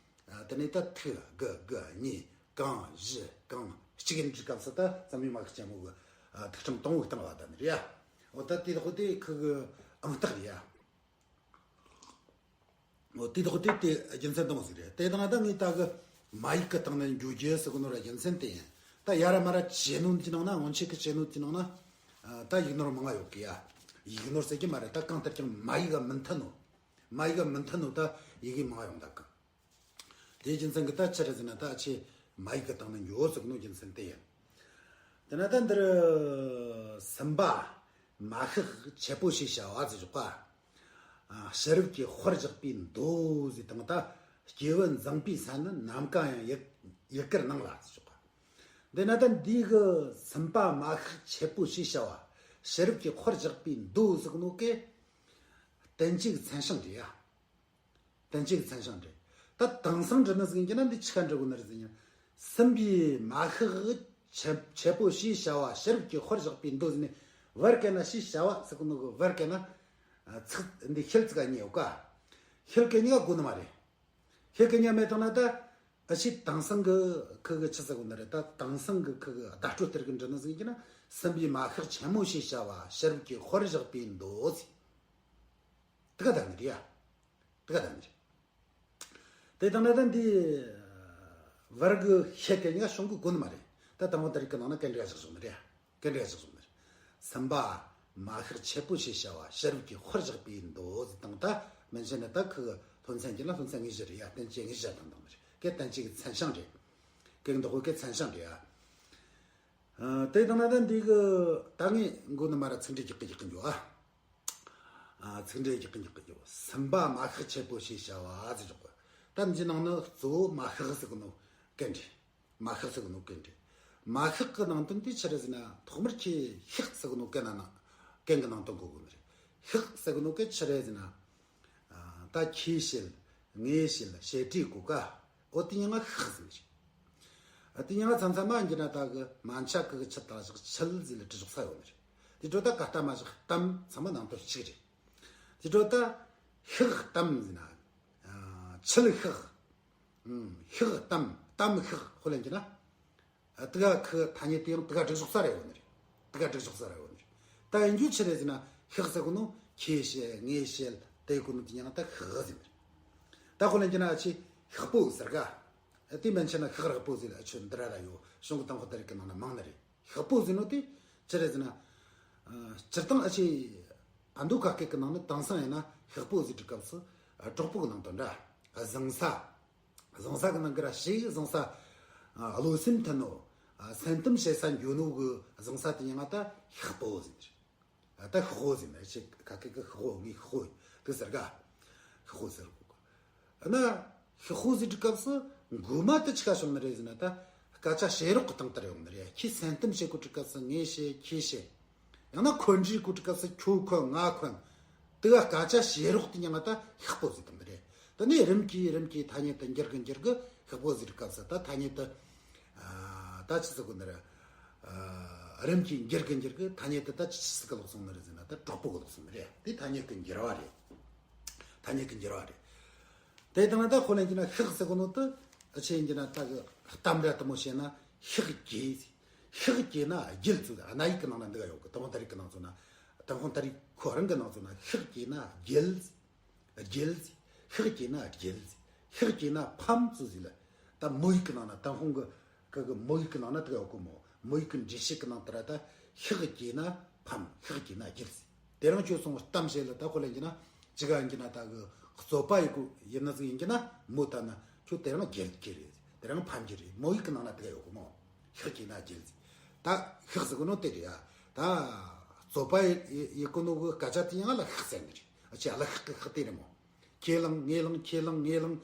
ཨ་དེ་ནས་ད་ཐིག་དགུ་དགུ་གཉིས། གང་བཞི་གང་གཅིག་ཡིན་དུས་སྐབས་སུ་ད་སུམ་བྷའི་མ་ཤག་ཆེན་མོ་གི་ཨ་ཐིག་ཕྲེང་དང་པོ་བཏང་བ་ད་ནི་རེད་ཡ། འོ་ད་དེ་དག་དེ་ཁུ་གི་ཨང་རྟགས་རེད་ཡ། འོ་དེ་དག་དེ་དེ་རྒྱུ་མཚན་དང་པོ་ཟིག་རེད། དེ་དང་ད་ངས་ད་གི་མ་ཡིག་གི་སྟེང་ན་འགྱོ་རྒྱུ་ཟེར་གོ་ནོ་ར་རྒྱུ་མཚན་དེ་ཡིན། ད་ཡ་ར་མ་ར་བྱེད་ནོ་དེ་ནང་ན། སྔོན་ཆད་གི་བྱེད་ནོ་དེ་ནང་ན་ཨ་ད་ཡིག་ནོར་མང་ང་ཡོད་གི་ཡ། ཡིག་ནོར་ཟེར་གི་མ་རེད། ད་གང་ལྟར་ཀྱང་མ་ཡིག་ག་མི་མཐུན་ནོ། མ་ཡིག་ག་མི་མཐུན་ནོ་ད་ཡི་གེ་མང་ང་ཡོང་ད་གི། དེའི་རྒྱུ་མཚན་གི་ད་ཆི་རེད་ཟེར་ན། ད་ཆེ་མ་ཡིག་གི་སྟེང་ན་འགྱོ་ཟེར་གོ་ནོ་རྒྱུ་མཚན་དེ་ཡིན། དེ་ན་ད་འདིར་སུམ་བྷ་མ་ཤག་ཆེ་པོ་ཞེས་བྱ་བ་ཟེར་བཞག་པ། ཨ་ཕྱི་རབས་ཀྱི་དཔལ་བཞག་པའི་མདོ་ཟེར་དང་། ད་སྐྱེས་བུ་འཛངས་པའི་ས་ནི་ནམ་མཁའ་ཡང་ཡི་ཡི་གེར་སྣང་ལ་ཟེར་བཞག་པ། འདི་ན་ད་འདི་གི་སུམ་བྷ་མ་ཤག་ཆེ་པོ་ཞེས་བྱ་བ། ཕྱི་རབས་ཀྱི་དཔལ་བཞག་པའི་མདོ་ཟེར་གོ་ནོ་གི་བསྟན་བཅོས་ཀྱི་མཚན་བྱང་རེད་ཡ། བསྟན་བཅོས་ཀྱི་མཚན་བྱང་རེད། ད་དེང་སང་འབྲི་ནི་ཟིག་ཡིན་གྱི་ན་འདི་ཆི་ག་འབྲི་དགོས་ནི་རེད་ཟེར་ན། སུམ་བྷའི་མ་ཤག་ཆེ་ཆེ་པོ་ཞེས་བྱ་བ། ཕྱི་རབས་ཀྱི་དཔལ་བཞག་པའི་མདོ་ཟེར་ནས། བར་གན་ན་ཞེས་བྱ་བ་ཟེར་གོ་ནོ་གི། བར་གན་ན་ཚིག་འདི་ཤད་ཚིག་ག་གཉིས་ཡོད་ཀ། ཤད་གི་གཉིས་ཀ་དགོས་ནི་མ་རེད། ཤད་གི་གཉིས་ཀ་མེད་དང་ན་ད་ཨ་ཕྱི་དེང་སང་གི་ཁུ་གི་ཆི་ཟེར་གོ་ནི་རེད། ད་དེང་སང་གི་ཁུ་གི་བརྡ་སྤྲོད་སྟེར་གི་འབྲི་ནི་ཟིག་ཡིན་གྱི་ན། སུམ་བྷའི་མ་ཤག་ཆེན་མོ་ཞེས་བྱ་བ། ཕྱི་རབས་ཀྱི་དཔལ་བཞག་པའི་མདོ་ཟེར། དེ་ག་ད་ནི་རེད་ཡ། དེ་ག་ད་ནི་རེད། དེ་དང་ན་ད་འདི་བར་གི་ཤད་གི་གཉིས་ཀ་ཤོང་གི་དགོས་ནི་མ་རེད། ད་དང་པོ་ད་རིག་གི་ནང་ན་གན་འདྲ་བཞག་སོང་ནི་རེད། གན་འདྲ་བཞག་སོང་ནི་རེད། སུམ་བྷ་མ་ཤག་ཆེ་པོ་ཞེས་བྱ་བ། ཕྱི་རབས་ཀྱི་དཔལ་བཞག་པའི་མདོ་ཟེར་དང་། ད་མན་ཆད་ནི་ད་ཁུ་གི་དོན་ཚན་གྱི་ན་དོན་ཚན་དངོས་གཞི་རེད་ཡ། བསྟན་བཅོས་དངོས་གཞི་དང་དང་རེད། གན་བསྟན་བཅོས་ཀྱི་མཚན་བྱང་རེད། གན་འདོགས་གི་མཚན་བྱང་རེད་ཡ། ཨ་དེ་དང་ན་ད་འདི་གི་ད་ངས་མགོ་ནས་མར་ར་ཚིག་འགྲེལ་རྒྱག་གི་རྒྱག་གི་འགྱོ་ཨ། ཨ་ཚིག་འགྲེལ་རྒྱག་གི་རྒྱག་གི་འགྱོ། སུམ་བྷ་མ་ཤག་ཆེ་པོ་ཞེས་བྱ་བ་ཟེར་འཇོག་གི། ད་འདི་ནང་ནས་གཙོ་བོ་མ་ཤག་ཟེར་གི་ནོ་གན་རེད། མ་ཤག་ཟེར་གི་ནོ་གན་རེད། མ་ཤག་གི་ནང་དོན་དེ་ཆི་རེད་ཟེར་ན། ཐོག་མར་ཁྱེད་ཤག་ཟེར་གི་ནོ་གན་ན་ན་གན་གི་ནང་དོན་གོ་དགོས་ནི་རེད། ཤག་ཟེར་གི་ནོ་གན་ཆི་རེད་ཟེར་ན། ཨ་ད་ཁྱེད་བཤད། ངས་བཤད། བཤད་གྲོས་གོ་ཀ། འོ་དེ་ཉིད་ང་ཤག་ཟེར་ནི་རེད། ཨ་དེ་ཉིད་ང་མཚམས་མཚམས་མ་ཡིན་གྱི་ན་ད་གི་མན་ཆད་གི་གི་ཆི་ད་བཞག་ཆི་ལ་ཟེར་ལ་བྲི་ཆོག་ས་ཡོད་ནི་རེད། དེ་འཕྲོ་ད་ག་ལྟ་མ་བཞག་གཏམ་ཚང་མ་ནང་དོན་གཅིག་རེད། དེ་འཕྲོ་ད་ཤག་གཏམ་ཟེར་ན། ཨ་ཆི་ལ་ཤག་ཨུམ་ཤག་གཏམ། གཏམ་ཤག་དཔེ་ལེན་གྱི་ན། ཨ་དེ་ག་ཁི་ཐ་སྙད་དེ་ཡང་དེ་ག་བྲི་ཆོག་ས་རེ་ཡོད་ནི་རེད། དེ་ག་བྲི་ཆོག་ས་རེ་ཡོད་ནི་རེད། ད་ཡིན་རྒྱུ་ཆི་རེད་ཟེར་ན། ཤག་ཟེར་གོ་ནོ་ཁྱེད་བཤད། ངས་བཤད། དེ་གོ་ནོ་དེ་ཉིད་ང་ད་ཤག་ཟེར་ནི་རེད། ད་དཔེ་ལེན་གྱི་ན་ཨ་ཆི་ཤག་པོ་ཟེར་ག། དེ་མན་ཆད་ན་ཤག་རག་པོ་ཟེར་ལ་ཆོས་འདི་ར་ར་ཡོད། གཞུང་གི་དང་ཁོ་ད་རིག་གི་ནང་ན་མང་ནི་རེད། ཤག་པོ་ཟེར་ནོ་དེ་ཅི་རེད་ཟེར་ན། སྤྱིར་བཏང་ཨ་ཆེ་ཨ་མདོ་ཁ་སྐད་གི་ནང་ནི་དེང་སང་ཡིན་ན་ཤག་པོ་ཟེར་དུས་སྐབས་སུ་གྲོགས་པོ་གི་ནང་དོན་འདྲ། བཟང་ས། བཟང་ས་གི་ནང་གི་ར་ཞེ་གི་བཟང་ས། བློ་སེམས་མཐུན་ནོ། སེམས་གཏམ་བཤད་ས་འགྱོ་ནོ་གི་བཟང་ས་དེ་ཡིན་ན་ད་ཤག་པོ་ཟེར་ནི་རེད། ད་ཤག་པོ་ཟེར་ནི་རེད། ཁ་སྐད་གི་ཤག་པོ་ངའི་ཤག་པོ་དེ་ཟེར་ག་ཤག་པོ་ཟེར་གོ་གི། ན་ཤག་པོ་ཟེར་དུས་སྐབས་སུ་མགོ་མ་དེ་ཆི་ག་བྱུང་ནི་རེད་ཟེར་ན། ད་སྐད་ཆ་བཤད་རོགས་གི་སྟེང་དེར་ཡོང་ནི་རེད། ཁྱེད་སེམས་གཏམ་བཤད་གོ་དུས་སྐབས་སུ་ངས་བཤད། ཁྱེད་བཤད། ཡང་ན་འཁོན་འགྲས་གོ་དུས་སྐབས་སུ་ཁྱོད་འཁོན་ང་འཁོན། དེ་ག་སྐད་ཆ་བཤད་རོགས་དེ་ཡིན་ན་ད་ཤག་པོ་ཟེར་དང་དེ་རེད། དེ་ནས་རིམ་གྱིས་རིམ་གྱིས་ཐ་སྙད་དུ་འགྱུར་གི་འགྱུར་གི། ཤག་པོ་ཟེར་དུས་སྐབས་སུ་ད་ཐ་སྙད་དུ་ད་ཆི་ཟེར་གོ་ནི་རེད། རིམ་གྱིས་འགྱུར་གི་འགྱུར་གི་ཐ་སྙད་དུ་ད་ཆི་ཟིག་གི་ལོག་སོང་ནི་རེད་ཟེར་ན། ད་གྲོགས་པོ་གི་ལོག་སོང་ནི་རེད། དེ་ཐ་སྙད་ཀྱི་འགྱུར་བ་རེད། ཐ་སྙད་ཀྱི་འགྱུར་བ་རེད། དེ་དང་ད་ཁོ་ལན་གྱི་ན་ཤག་ཟེར་གོ་ནོ་དེ་ཨ་ཆེ་ཡིན་གྱི་ན་ད་གི་གཏམ་འདྲ་དེ་མོ་བཤད་ན་ཤག་གྱེས། ཤག་གྱེས་ན་རྒྱལ་ཚུལ་ཨ་ན་ཡིག་གི་ནང་ན་འདི་ག་ཡོད་གི། ཏུན་ཧོང་ད་རིག་གི་ནང་ཚོ་ན། ཏུན་ཧོང་ད་རིག་ཁོ་རང་གི་ནང་ཚོ་ན་ཤག་གྱེས་ན་རྒྱལ། རྒྱལ། ཤག་གྱེས་ན་རྒྱལ། ཤག་གྱེས་ན་ཕམ་ཚུལ་ཟིག་ལ། ད་མོ་ཡིག་གི་ནང་ན་ཏུན་ཧོང་གི་གི་གི་མོ་ཡིག་གི་ནང་ན་དེ་ག་ཡོད་གི་མོ། མོ་ཡིག་གི་འགྲེལ་བཤད་གི་ནང་དེ་ར་ད་ཤག་གྱེས་ན་ཕམ། ཤག་གྱེས་ན་རྒྱལ། དེ་རིང་ཁྱོད་སོང་གཏམ་བཤད་ལ་ད་ཁོ་ལན་གྱི་ན་ཅི་ག་ཡིན་གྱི་ན་ད་གི་རྩོད་པ་ཡི་གུ་ཡིན་ན་ཟིག་ཡིན་གྱི་ན་མོ་ད་ན་ཁྱོད་དེ་རིང་རྒྱལ་གྱི་རེད། དེ་རིང་ཕམ་གྱི་རེད། མོ་ཡིག་གི་ནང་ན་དེ་ག་ཡོད་གི་མོ། ཤག་གྱེས་ན་རྒྱལ་ཟེར། ད་ཤག་ཟེར་གོ་ནོ་དེ་རེད་ཡ། ད་རྩོད་པ་ཡི་ཡི་གོ་ནོ་གི་སྐད་ཆ་དེ་ཡང་ལ་ཤག་ཟེར་ནི་རེད། ཨ་ཆེ་ཨ་ལ་ཤག་གི་ཤག་དེ་རེད་མོ། ཁས་བླངས་ངས་བླངས་ཁས་བླངས་ངས་བླངས།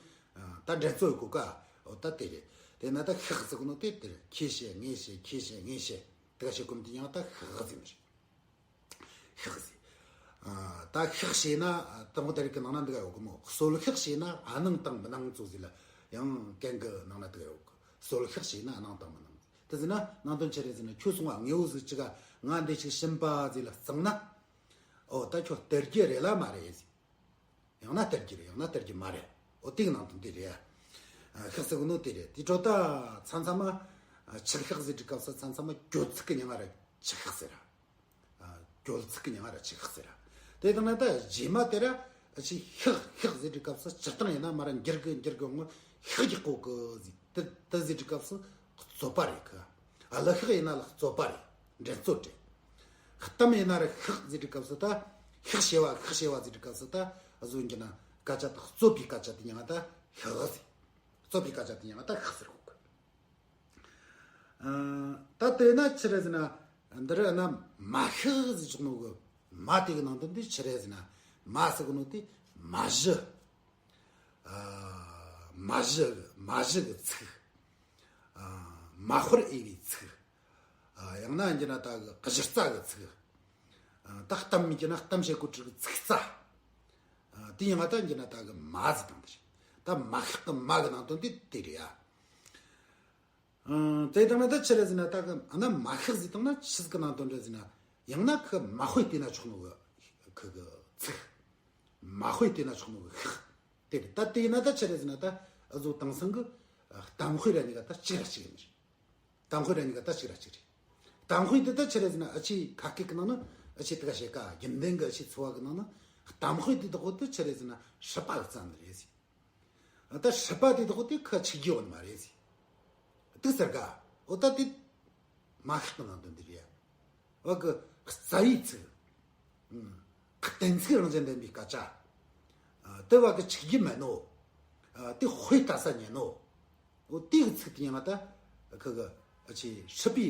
ད་འགྲན་རྩོད་ཡི་གོ་ག་འོ་ད་དེ་རེད། དེ་ན་ད་ཤག་ཟེར་གོ་ནོ་དེ་དེ་རེད། ཁྱེད་བཤད་ངས་བཤད་ཁྱེད་བཤད་ངས་བཤད། དེ་ག་བཤད་གོ་ནོ་དེ་ཡང་ད་ཤག་ཟེར་ནི་རེད། ཤག་ཟེར། ད་ཤག་བྱས་ན་ཏུན་ཧོང་ད་རིག་གི་ནང་ན་འདི་ག་ཡོད་གི་མོ། གསོལ་ཤག་བྱས་ན་ཨ་གནང་དང་མི་གནང་ཚུལ་ཟིག་ལ་ཡང་གན་གི་ནང་ན་འདི་ག་ཡོད་གི། གསོལ་ཤག་བྱས་ན་ཨ་གནང་དང་མི་གནང་། དེ་ཟེར་ན་ནང་དོན་ཆི་རེད་ཟེར་ན། ཁྱོད་སོང་བ་དངོས་པོ་ཟིག་ཅི་ག་ང་འདི་ཞིག་བྱིན་པ་ཟིག་ལ་གཙང་ན། ཨོ་ད་ཁྱོད་སྟེར་རྒྱུ་རེད་ལ་མ་རེད་ཟེར། ཡང་ན་སྟེར་རྒྱུ་རེད། ཡང་ན་སྟེར་རྒྱུ་མ་རེད། ཨོ་དེ་གི་ནང་དོན་དེ་རེད། ཤག་ཟེར་གོ་ནོ་དེ་རེད། དེ་འཕྲོ་ད་མཚམས་མཚམས་མ་ཆིག་ཤག་ཟེར་དུས་སྐབས་སུ་མཚམས་མཚམས་མ་གྱོད་ཚིག་གི་མྱིང་ང་ར་ཆིག་ཤག་ཟེར་ར། གྱོད་ཚིག་གི་མྱིང་ང་ར་ཆིག་ཤག་ཟེར་ར། དེ་དང་ན་ད་རྗེས་མ་དེ་ར་ཨ་ཆེ་ཤག་ཤག་ཟེར་དུས་སྐབས་སུ་སྤྱིར་བཏང་ཡིན་ན་མ་ར་འགྱུར་གི་འགྱུར་གི་ངོ་ཤག་རྒྱག་གོ་གི་ཟེར། དེ་དེ་ཟེར་དུས་སྐབས་སུ་རྩོད་པ་རེད་གི། ཨ་ལ་ཤག་ཡིན་ན་ལ་རྩོད་པ་རེད། འགྲན་རྩོད་རེད། གཏམ་ཡིན་ན་ར་ཤག་ཟེར་དུས་སྐབས་སུ་ད་ཤག་བྱས་པ་ཤག་བྱས་པ་ཟེར་དུས་སྐབས་སུ་ད་བཟོ་རྒྱུ་ན་སྐད་ཆ་ད་རྩོད་པའི་སྐད་ཆ་དེ་མྱིང་ང་ད་ཤག་ཟེར། རྩོད་པའི་སྐད་ཆ་དེ་མྱིང་ང་ད་ཤག་ཟེར་གོ་གི། ཨ་ད་དེ་ན་ཆི་རེད་ཟེར་ན། འདི་ར་ན་མ་ཤག་ཟེར་ཆོག་ནོ་གི་མ་དེ་གི་ནང་དོན་དེ་ཆི་རེད་ཟེར་ན། མ་ཟེར་གོ་ནོ་དེ་མ་གཞི། ཨ་མ་གཞི་མ་གཞི་གི་ཚིག་ཨ་མ་དཔེར་འོས་པའི་ཚིག་ཨ་ཡང་ན་ཡིན་གྱི་ན་ད་གི་གཞི་རྩ་གི་ཚིག་ཨ་ད་གཏམ་ཡིན་གྱི་ན་གཏམ་བཤད་གོ་དུས་ཀྱི་ཚིག་རྩ། ཨ་དེ་ཡང་ང་ད་ཡིན་གྱི་ན་ད་གི་མ་ཟེར་དང་དེ་རེད། ད་མ་ཤག་གི་མ་གི་ནང་དོན་དེ་དེ་རེད་ཡ། ཨང་། དེ་དང་ན་ད་ཆི་རེད་ཟེར་ན། ད་གི་ཨ་ན་མ་ཤག་ཟེར་དང་ན་ཆི་ཟིག་གི་ནང་དོན་རེད་ཟེར་ན། ཡང་ན་ཁི་མ་དཔེ་བལྟས་ན་ཆོག་ནོ་གི་ཁི་གི་ཚིག་མ་དཔེ་བལྟས་ན་ཆོག་ནོ་གི་ཤག་དེ་རེད། ད་དེ་ཡིན་ན་ད་ཆི་རེད་ཟེར་ན། ད་ཨ་ཟོ་དེང་སང་གི་གཏམ་དཔེ་ར་གཉིས་ཀ་ད་གཅིག་ར་གཅིག་ཡིན་ནི་རེད། གཏམ་དཔེ་ར་གཉིས་ཀ་ད་གཅིག་ར་གཅིག་རེད། གཏམ་དཔེ་དེ་ད་ཆི་རེད་ཟེར་ན། ཨ་ཆེ་ཁ་སྐད་གི་ནང་ན་ཨ་ཆེ་དེ་ག་བཤད་ཀ་རྒྱུན་ལྡན་གི་ཨ་ཆེ་འཚོ་བ་གི་ནང་ན་གཏམ་དཔེ་དེ་དག་གོ་དེ་ཆི་རེད་ཟེར་ན་སྲིད་པ་གི་རྩ་ནི་རེད་ཟེར། ད་སྲིད་པ་དེ་དག་དེ་ཁ་ཆིག་རྒྱུ་བ་ནི་མ་རེད་ཟེར། དེ་ཟེར་ག་འོ་ད་དེ་མ་ཤག་གི་ནང་དོན་འདི་རེད། བ་གི་རྩ་བའི་ཚིག་གཏན་ཚིགས་རང་བཞིན་ལྡན་པའི་སྐད་ཆ། དེ་བ་གི་ཆིག་རྒྱུ་མེད་ནོ། དེ་དཔེ་ལྟ་ས་ཉན་ནོ། འོ་དེ་གི་ཚིག་དེ་ཡང་ད་ཁི་གི་ཨ་ཆེ་སྲིད་པའི་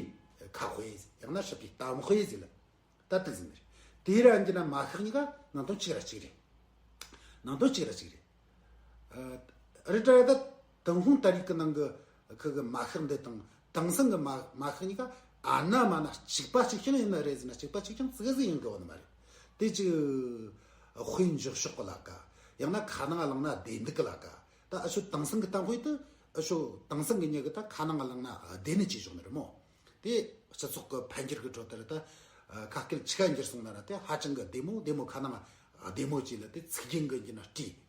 ཁ་དཔེ་ཡང་ན་སྲིད་པའི་གཏམ་དཔེ་ཟེར་ལ། ད་དེ་ཟིན་རེད། དེ་ར་ཡིན་གྱི་ན་མ་ཤག་གཉིས་ཀ་ནང་དོན་གཅིག་ར་གཅིག་རེད། ནང་དོན་གཅིག་ར་གཅིག་རེད། ཨ་རི་ཏྲ་ད་ཏུན་ཧོང་ད་རིག་གི་ནང་གི་ཁི་གི་མ་ཤག་འདི་དང་དེང་སང་གི་མ་མ་ཤག་གཉིས་ཀ་ཨ་ན་མ་ན་གཅིག་པ་གཅིག་རྐྱང་ཡིན་ན་རེད་ཟེར་ན། གཅིག་པ་གཅིག་རྐྱང་ཙི་གེ་ཟིག་ཡིན་དགོས་བ་ནི་མ་རེད། དེ་གཅིག་དཔེ་འཇོག་ཕྱོགས་གི་ལ་ཀ་ཡང་ན་ཁ་ནང་བླངས་ན་བདེ་འདུག་གི་ལ་ཀ་ད་ཨ་ཤོ་དེང་སང་གི་གཏམ་དཔེ་དེ་ཨ་ཤོ་དེང་སང་གི་མྱི་གི་ད་ཁ་ནང་བླངས་ན་བདེ་ནི་ཅི་བྱུང་ནི་རེད་མོ། དེ་སྤྱི་ཚོགས་ཀྱི་འཕེལ་འགྱུར་གྱི་ཁྲོད་དེར་ད་ཁ་སྐད་ཆི་ག་འགྱུར་སོང་ན་ར་དེ་ཧ་ཅང་གི་བདེ་མོ་བདེ་མོ་ཁ་ནང་བདེ་མོ་བྱས་ལ་དེ་ཚིག་རྒྱན་གྱི་འགྱུར་ན་བྲིས།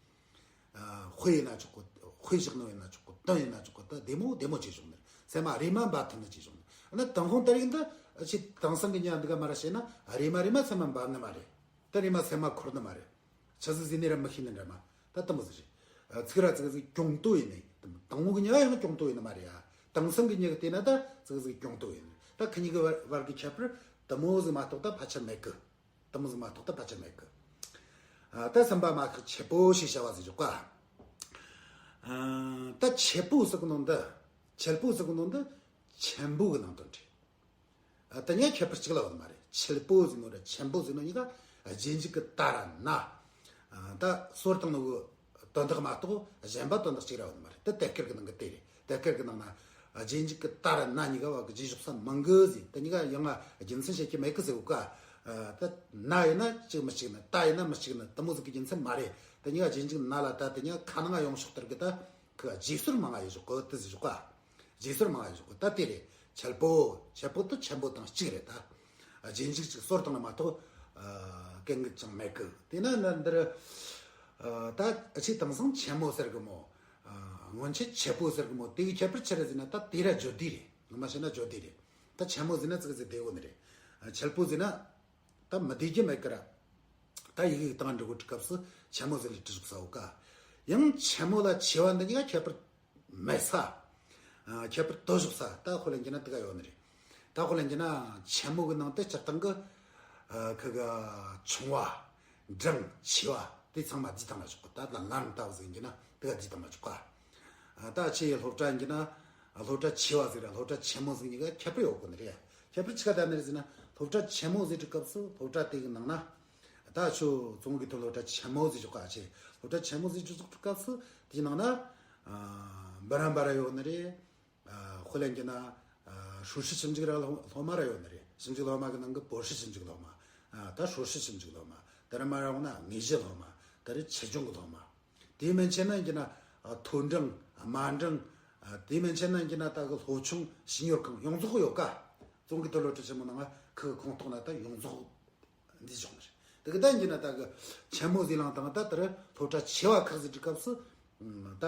དཔེ་ཡིན་ན་ཆོག་གི། དཔེ་བཞག་ནོ་ཡིན་ན་ཆོག་གི། དོན་ཡིན་ན་ཆོག་གི། ད་བདེ་མོ་བདེ་མོ་བྱས་བྱུང་ནི་རེད། སེམས་མ་རེ་མ་འབབ་ཐུབ་ནི་བྱས་བྱུང་ནི་རེད། ན་དང་ཁོང་ད་རིག་འདི་ཆེ་དེང་སང་གི་ཉ་འདི་ག་མ་ར་བྱས་ན་རེ་མ་རེ་མ་སེམས་མ་འབབ་ནི་མ་རེད། ད་རེ་མ་སེམས་མ་འཁོར་ནི་མ་རེད། ཆི་ཟིག་ཟིག་ནི་ར་མི་ཤེས་ནི་འདྲ་མ། ད་དེ་མོ་ཟིག་རེད། ཚིག་ར་ཚིག་ཟིག་གྱོང་ལྟོ་ཡིན་ནི། དང་པོ་གི་མྱི་ཡང་གྱོང་དུ་ཡིན་ནི་མ་རེད་ཡ། དེང་སང་གི་མྱི་གི་དེ་ན་ད་ཙིག་ཟིག་གྱོང་དུ་ཡིན། ད་ཁི་གཉིས་གི་བར་བར་གི་ཁྱད་པར་དེ་མོ་ཟིག་མ་གཏོགས་ད་ཕལ་ཆེར་མེད་གི། དེ་མོ་ཟིག་མ་གཏོགས་ད་ཕལ་ཆེར་མེད་གི། ཨ། ད་སེམས་པ་མ་ཁག་ཆེ་པོ་ཞེས་བྱ་བ་ཟིག་ཞོག་ག། ཨ། ད་ཆེ་པོ་ཟེར་གི་ནོ་འདི། ཆེ་པོ་ཟེར་གི་ནོ་འདི་ཆེན་པོ་གི་ནང་དོན་རེད། ཨ། དེ་གཉིས་ཁྱད་པར་གཅིག་ལ་ཡོད་མ་རེད། ཆེ་པོ་ཟེར་ནོ་ར་ཆེན་པོ་ཟེར་ནོ་གཉིས་ཀ་རྗེས་འཇུག་གི་ད་ར་ན། ཨ། ད་སོར་བཏང་ནོ་གི་དོན་དག་མ་གཏོགས་གཞན་པ་དོན་དག་གཅིག་ར་ཡོད་མ་རེད། དེ་དེབ་དཀར་གི་ནང་གི་དེ་རེད། དེབ་དཀར་གི་ནང་ན་རྗེས་འཇུག་གི་ད་ར་ན་གཉིས་ཀ་བ་གི་རྗེས་ཕྱོགས་ས་མང་གི་ཟེར། དེ་གཉིས་ཀ་ཡང་ང་རྒྱུ་མཚན་བཤད་རྒྱུ་མེད་གི་ཟེར་གོ་ག། ཨ། ད་ན་ཡིན་ན་གཅིག་མི་གཅིག་ནི། ད་ཡིན་ན་མི་གཅིག་ནི། དེ་མོ་ཟིག་གི་རྒྱུ་མཚན་མ་རེད། དེ་གཉིས་ཀ་རྗེས་འཇུག་ན་ལ་ད་དེ་གཉིས་ཀ་ཁ་ནང་ཡོང་ཕྱོགས་ལྟར་གི་ད་ཁི་རྗེས་སོར་མང་ང་ཡོད་ཞོག་གི། དེ་ཟེར་ཞོག་ག། རྗེས་སོར་མང་ཡོད་ཞོག་གི། ད་དེ་རེད། ཆེ་པོ། ཆེ་པོ་དེ་ཆེན་པོ་དང་གཅིག་རེད། ད་རྗེས་འཇུག་ཅིག་སོར་བཏང་ན་མ་གཏོགས། ཨ། གལ་འགངས་ཅང་མེད་གི། དེ་ན་ན་འདིར། ཨ། ད་ཨ་ཆེ་དེང་སང་ཆེན་མོ་ཟེར་གི་མོ། ཨ། སྔོན་ཆད་ཆེ་པོ་ཟེར་གི་མོ། དེ་གི་ཁྱད་པར་ཆི་རེད་ཟེར་ན། ད་དེ་ར་བརྗོད་བདེ་རེད། ངོ་མ་བཤད་ན་བརྗོད་བདེ་རེད། ད་ཆེན་མོ་ཟེར་ན་ཙིག་ཙིག་བདེ་བོ་ནི་རེད། ཨ། ཆེ་པོ་ཟེར་ན་ད་མི་བདེ་རྒྱུ་མེད་གི་ར། ད་ཡི་གེ་གི་སྟེང་འབྲི་གོ་དུས་སྐབས་སུ་ཆེན་མོ་ཟེར་ལས་བྲིས་ཞོག་ས་ཡོད་ག། ཡང་ཆེན་མོ་ལ་ཆེ་བ་འདི་གཉིས་ཀ་ཁྱད་པར་མེད་ས། ཨ། ཁྱད་པར་དོད་ཞོག་ས། ད་དཔེ་ལེན་རྒྱུ་ན་དེ་ག་ཡོད་ནི་རེད། ད་དཔེ་ལེན་རྒྱུ་ན་ཆེན་མོ་གི་ནང་དུ་སྤྱིར་བཏང་གི། ཨ། ཁི་གི་ཆུང་བ། འབྲིང་། ཆེ་བ། དེ་ཚང་མ་བསྡུས་བཏང་ན་ཆོག་གི། ད་ལ་ལན་ལྟ་བུ་ཟིག་ཡིན་རྒྱུ་ན་དེ་ག་བསྡུས་བཏང་ན་ཆོག་ག། ཨ། ད་ཆེ་ཡི་སློབ་གྲྭ་ཡིན་རྒྱུ་ན་སློབ་གྲྭ་ཆེ་བ་ཟིག་ར་སློབ་གྲྭ་ཆེན་མོ་ཟིག་གཉིས་ཀ་ཁྱད་པར་ཡོད་གོ་ནི་རེད། ཁྱད་པར་ཆི་ག་ད་ནི་རེད་ཟེར་ན། སློབ་གྲྭ་ཆེན་མོ་ཟེར་དུས་སྐབས་སུ་སློབ་གྲྭ་དེ་གི་ནང་ན། ད་ཁྱོད་ཙོང་གི་ཐོ་སློབ་གྲྭ་ཆེན་མོ་ཟེར་ཆོག་ག། ཆེ་སློབ་གྲྭ་ཆེན་མོ་ཟེར་དུས་སྐབས་སུ་དེའི་ནང་ན། ཨ། འབུམ་རམས་པ་ར་ཡོད་ནི་རེད། ཨ། དཔེ་ལེན་རྒྱུ་ན། ཨ། ཧྲུའུ་ཧྲི་ཞིབ་འཇུག་ར་སློབ་སློབ་མ་ར་ཡོད་ནི་རེད། ཞིབ་འཇུག་སློབ་མ་གི་ནང་གི་博士ཞིབ་འཇུག་སློབ་མ། ཨ། ད་ཧྲུའུ་ཧྲི་ཞིབ་འཇུག་སློབ་མ། དེ་ར་མ་ར་འོང་ན་དངོས་གཞི་སློབ་མ། དེ་ར་ཆེད་སྦྱོང་གི་སློབ་མ། དེའི་མན་ཆད་ན་ཡིན་རྒྱུ་ན། ཨ། མཐོ་འབྲིང་། དམའ་འབྲིང་། ཨ། དེའི་མན་ཆད་ན་ཡིན་རྒྱུ་ན་ད་གི་སློབ་ཆུང་ཞིང་ཡོར་ཁང་ཡོངས་རྫོགས་ཡོད་ག། ཙོང་གི་ཐོ་སློབ་གྲྭ་ཆེན་མོ་ནང་ང་ཁི་གི་ཁོངས་གཏོགས་ན་ད་ཡོངས་རྫོགས་འདི་བྱུང་ནི་རེད། དེ་གི་ད་ཡིན་རྒྱུ་ན་ད་གི་ཆེན་མོ་ཟེར་ལང་དང་ད་དེར་སློབ་གྲྭ་ཆེ་བ་ཁག་ཟེར་དུས་སྐབས་སུ། ཨ། ད།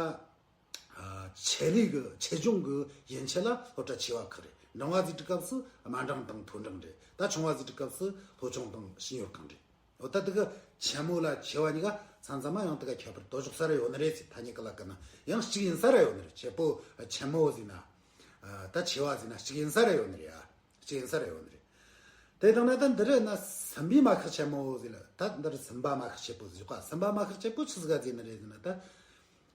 ཨ། ཆེད་ལས་གི་ཆེད་སྦྱོང་གི་ཡན་ཆད་ལ་སློབ་གྲྭ་ཆེ་བ་ཁག་རེད། འབྲིང་བ་ཟེར་དུས་སྐབས་སུ་དམའ་འབྲིང་དང་མཐོ་འབྲིང་རེད། ད་ཆུང་བ་ཟེར་དུས་སྐབས་སུ་སློབ་ཆུང་དང་ཞིང་ཡོར་ཁང་རེད། འོ། ད་དེ་གི་ཆེན་མོ་ལ་ཆེ་བ་གཉིས་ཀ་མཚམས་མཚམས་མ་ཡང་དེ་ག་ཁྱད་པར་དོད་ཞོག་ས་ར་ཡོད་ནི་རེད་ཟེར། ཐ་སྙད་གི་ལ་ཀ་ན་ཡང་གཅིག་ཡིན་ས་ར་ཡོད་ནི་རེད། ཆེ་པོ་ཆེན་མོ་ཟེར་ན། ཨ། ད་ཆེ་བ་ཟེར་ན་གཅིག་ཡིན་ས་ར་ཡོད་ནི་རེད། ཨ། གཅིག་ཡིན་ས་ར་ཡོད་ནི་རེད། དེ་དང་ན་ད་འདི་རེད་ན་སེམས་པའི་མ་ཁག་ཆེན་མོ་ཟེར་ལ། ད་འདི་རེད། སེམས་པ་མ་ཁག་ཆེ་པོ་ཟེར་ག། སེམས་པ་མ་ཁག་ཆེ་པོ་ཆི་ཟིག་ག་ཟེར་ནི་རེད་ཟེར་ན། ད་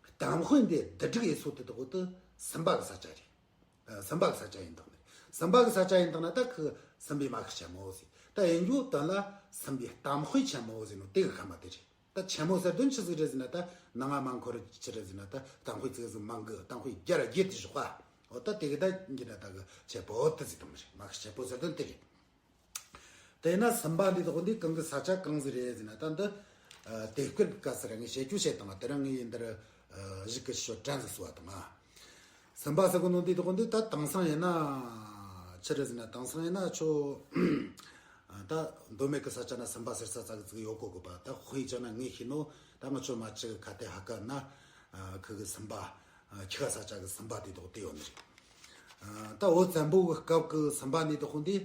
གཏམ་དཔེ་འདི་བསྡུ་སྒྲིག་ཡེ་སྲོལ་དེ་དག་དེ་སེམས་པ་གི་ས་ཆ་རེད། ཨ། སེམས་པ་གི་ས་ཆ་ཡིན་དང་ནི། སེམས་པ་གི་ས་ཆ་ཡིན་དང་ན་ད་ཁི་སེམས་པའི་མ་ཁག་ཆེན་མོ་ཟེར། ད་ཡིན་རྒྱུ་དོན་ལ་སེམས་པའི་གཏམ་དཔེ་ཆེན་མོ་ཟེར་ནོ་དེ་གི་ཁ་མ་དེ་རེད། ད་ཆེན་མོ་ཟེར་དོན་ཆི་ཟིག་རེད་ཟེར་ན། ད་ནང་ང་མ་འཁོར་ཆི་རེད་ཟེར་ན། ད་གཏམ་དཔེ་ཙིག་ཟིག་མང་གི། གཏམ་དཔེ་རྒྱ་ར་རྒྱས་ཏེ་ཞོག་ག། འོ། ད་དེ་གི་ད་ཡིན་རྒྱུ་ན་ད་གི་ཆེ་པོ་དེ་ཟིག་དང་ནི་རེད། མ་ཁག་ཆེ་པོ་ཟེར་དོན་དེ་རེད། དེས་ན་སེམས་པ་འདི་དག་འདི་གང་གི་ས་ཆ་གང་ཟིག་རེད་ཟེར་ན། ད་འདི། ཨ། དེབ་དཀར་གི་སྐབས་སུ་ར་ངས་བཤད་རྒྱུ་བཤད་དང་། དེ་རིང་ངས་ཡིན་འདིར། ཨ། གཞུག་གི་ཤོ་དྲན་ཟིག་སུ་བ་དང་། ཨ། སེམས་པ་ཟེར་གོ་ནོ་འདི་དག་འདི་ད་དེང་སང་ཡིན་ན་ཆི་རེད་ཟེར་ན། དེང་སང་ཡིན་ན་ཁྱོད། ཨ། ད་མདོ་སྨད་གི་ས་ཆ་ན་སེམས་པ་ཟེར་ས་ཙག་ཙིག་ཡོད་གོ་གི་པ། ད་དཔེ་བྱས་ན་ངས་ཤེས་ནོ། ད་ང་ཆོ་མ་ཅིག་གི་ཁ་ཏེ་ཧ་ཀ་ན། ཨ། ཁི་གི་སེམས་པ། ཨ། ཁི་ག་ས་ཆ་གི་སེམས་པ་དེ་དག་དེ་ཡོད་ནི་རེད། ཨ། ད་བོད་བཙན་པོ་གི་སྐབས་གི་སེམས་པ་འདི་དག་འདི།